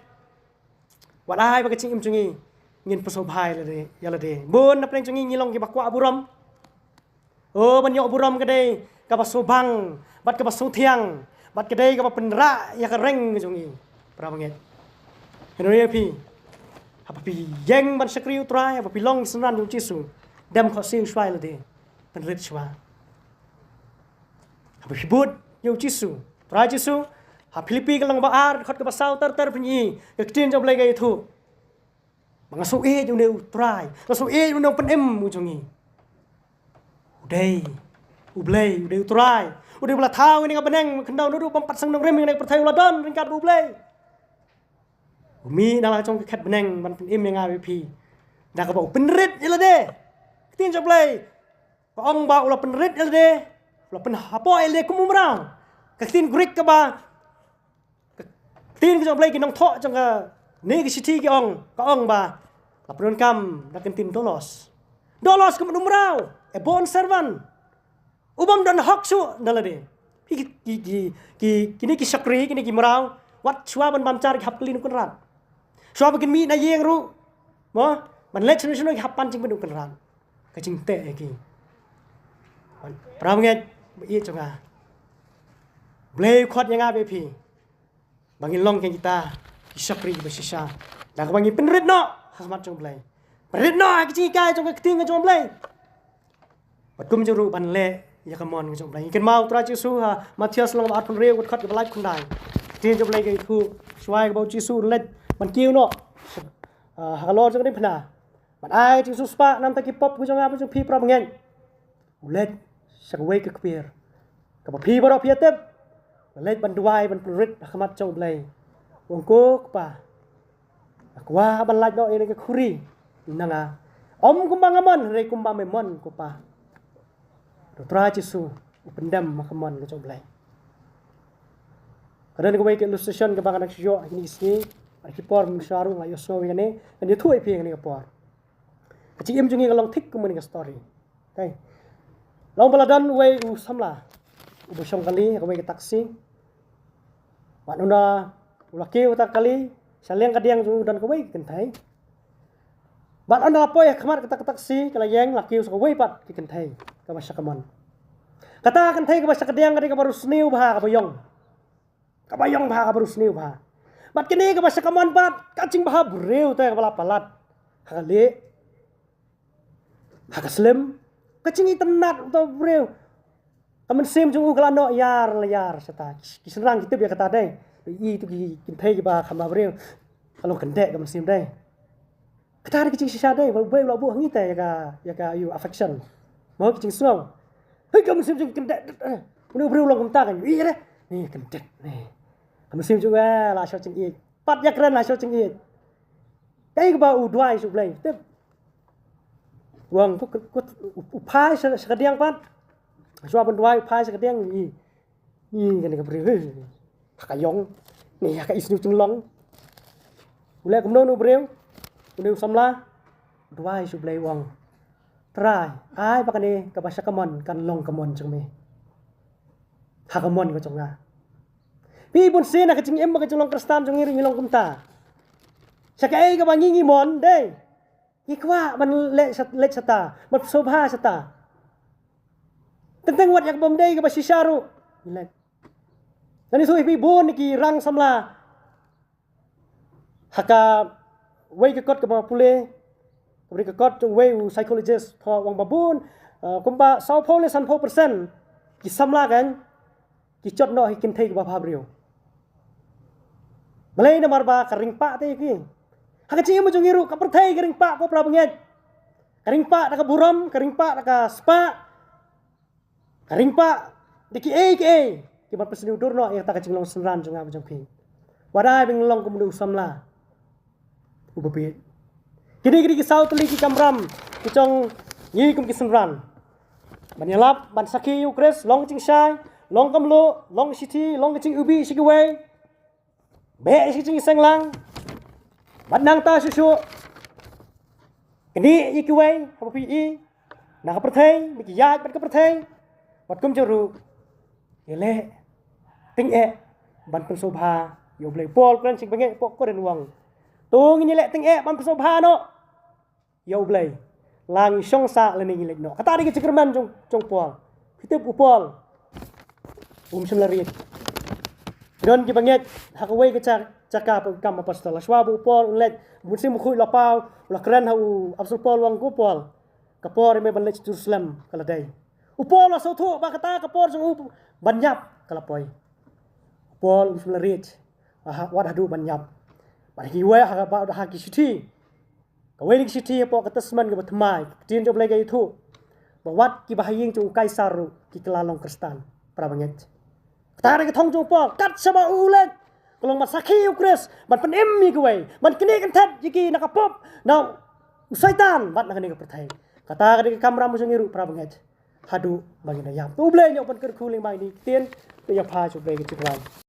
wat ai ba ka jingim jong ngi ngin pynsngewbha ïa lade, ïa lade. Bun na pdeng jong ngi ngi long kiba kwah burom. O ban ïoh burom ka dei kaba sngewbang bad kaba sngewthiang bad ka dei kaba pynrah ïa ka reng ka jong ngi. Para bangeit, hynrei ïa phi, haba phi ïeng ban shakri U Trai, haba phi long synran U Jisu, dem khohsiew shuwa ïa lade, pynrit shuwa. Haba phi bud ïa U Jisu, Trai Jisu, ha Philippi ka lynnong ba ar, dkhot kaba saw ter ter phin ïohi ka ktien jong U Blei ka ïathuh ba nga sngewieit ïa une U Trai, nga sngewieit ïa une U Pynim U jong ngi. U dei U Blei, u dei U Trai, u dei uba la thaw ïa kane ka bneng, khyndew naduh bym pat seng nongrim ïa kane ka pyrthei u la don ryngkat bad U Blei. U mih na la jong ka khet bneng ban pynim ïa nga bad phi da kaba u pynrit ïa lade. Ka ktien jong U Blei ka ong ba u la pynrit ïa lade, u la pynhapoh ïa lade kum u mraw. Ka ktien Greek kaba, ka ktien ka jong U Blei, ki nongthoh jong kane ka shithi ki ong, ka ong ba la pyndonkam da ka ktien doulos. Doulos ka mut u mraw, a bond servant. U bym don hok shuh na lade. Ki, ki, ki, ki, kine ki shakri, kine ki mraw, wat shuwa ban bam jar ki hap kylli na u kynrad. Shuwa ba kin mih na ïing ruh, mo, ban leit sha shuh shuh ki hap pan jingmut na u kynrad. Ka jingteh ïa ki. Para bangeit ba ïeit jong nga, Blei u khot ïa nga bad phi ba ngin long ïa kita ki shakri kiba shisha da kaba ngi pynrit noh ha khmat jong U Blei, pynrit noh ha ki jinghikai jong ka ktien ka jong U Blei. Bad kumjuh ruh ban leh ïa ka mon ka jong U Blei. Ngi kynmaw U Trai Jisu ha Mathaios lynnong ba arphew hynriew, dkhot kaba laiphew khyndai. Ka ktien jong U Blei ka ïathuh, shuwa ïa kaba U Jisu u leit ban kiew noh, ah, halor jong ka diengphna, ban ai ka jingsiewspah namar ki pop ka jong nga bad jong phi, para bangeit, u leit sha kawei ka kpier kaba phi baroh phi ïatip. U leit ban duwai, ban pynrit ha khmat jong U Blei. U ong, ko Kpa, nga kwah ban lait noh ïa kane ka khuri na nga, ym kumba nga mon, hynrei kumba me mon, ko Kpa. U Trai Jisu u pyndem ha ka mon ka jong U Blei. Ka don kawei ka illustration kaba nga dang shu ïoh ha kine ki sngi, ha ki por mynshwa ruh nga la ïohsngew ïa kane, ngan ïathuh ïa phi ha kane ka por. Ka jingim jong ngi ka long thik kum kane ka story. Okay. Long ba la don uwei u samla uba shong kali ha kawei ka taxi. Bad ynda u la kiew kata ka kali, sha liang ka diang jong u don kawei ka kynthei. Bad ynda la poi ha khmat kata ka taxi, ka la ïeng la kiew sha kawei pat ka kynthei kaba sha kamon. Kata ka kynthei kaba sha kadiang ka dei kaba riewsniew bha, kaba ïong. Kaba ïong bha, kaba riewsniew bha. Bad kane kaba sha kamon pat ka jingbha briew te kaba la palat ha ka lieh, ha ka slem, ka jingitynnad uta u briew. Ka mynsiem jong u ka la noh ïar la ïar shata. Ki, ki shynrang ki tip ïa kata dei. I tu ki kynthei kiba kham bha briew, ka long kyndeh ka mynsiem dei. Kata dei ka jingshisha dei, ba U Blei u la buh ha ngi te ïa ka, ïa ka, ïa u affection. Mo, ka jingsngew. Hei, ka mynsiem jong u kyndeh. Une u briew u long kumta, kan ïohi dei. Ni kyndeh ni. Ka mynsiem jong u, eh, la shah jingïeit. Pat ïakren la shah jingïeit. Kaei kaba u duwai sha U Blei? Tip. U ong, u, u, u phai sha, sha kadiang pat. Shuwa ban duwai u phai sha kadiang, i, i, kane ka briew, eh, ha ka ïong, ne ha ka isynei jinglong. U leh kumno une u briew? Une u samla u duwai sha U Blei, u ong, Trai, ai ba kane kaba sha kamon kan long kamon jong me ha ka mon ka jong nga. Phi, bunsien ha ka jingim bad ka jinglong Khristan jong ngi ruh ngi long kumta. Sha kaei kaba ngi ngi mon dei, ngi kwah ban leh sha, leit shata, ban sngewbha shata. Teng teng wat ïa kaba ym dei kaba shisha ruh ngi leh. Ngan ïathuh ïa phi bun ki rang samla ha kawei ka kot kaba pule, kaba ri ka kot jong uwei u psychologist, thoh u ong ba bun, eh, kumba sawphew lane sanphew percent ki samla kan ki jot noh ha ki kynthei kiba bhabriew. Balei? Namar ba ka ring pah te ïa ki. Ha ka jingim jong ngi ruh ka pyrthei ka ring pah, ko para bangeit. Ka ring pah da ka burom, ka ring pah da ka spah, ka ring pah da kiei kiei kiban pynsniew dur noh ïa kata ka jinglong synran jong nga bad jong phi. Wat ai ba ngin long kum une u samla uba bieit. Kine ki dei ki saw tylli ki kamram ki jong ngi kum ki synran. Ban ïalap, ban sakhi ïa U Khrist, long jingshai, long ka mluh, long shithi, long ka jingiwbih sha kiwei, beh sha ka jingseng lang. Bad nangta shuh shuh, knieh ïa kiwei haba phi ïohi na ka pyrthei, ba ki ïaid bad ka pyrthei. Bad kumjuh ruh ïaleh tyngeh ban pynsngewbha ïa U Blei. Paul u kren sha ki bangeit hapoh Korinth, u ong, to ngin ïaleh tyngeh ban pynsngewbha noh ïa U Blei. Lang shong sa lane ngi leit noh. Kata dei ka jingkyrmen jong, jong Paul. Phi tip u Paul um shym la riej. Don ki bangeit ha kawei ka ja-, jaka ha ka Kam Apostol. Shuwa ba u Paul un leit, Mynsiem Bakhuid la paw, la kren ha u Apostol Paul, u ong, ko Paul, ka por ïa me ban leit Jerusalem ka la dei. U Paul u la sngewthuh ba kata ka por jong u ban ïap ka la poi. U Paul um shym la riej. Wat haduh ban ïap. Bad ha kiwei ha, bad ha ki shithi, kawei na ki shithi hapoh ka Testament kaba thymmai, ka ktien jong U Blei ka ïathuh ba wat kiba ha ïing jong u Kaisar ruh ki kylla long Khristan, para bangeit. Kata ka dei ka thong jong u Paul, kat shaba u leit, ka long ban sakhi ïa u Khrist, ban pynim ïa kiwei, ban knieh kynthet ïa ki na ka pop, na u Soitan bad na kane ka pyrthei. Kata ka dei ka kamram jong ngi ruh, para bangeit. Haduh ba ngin da ïap. To U Blei un ïoh ban kyrkhu lyngba kine ki ktien. To ïa pha sha U Blei ka jingkyrmen.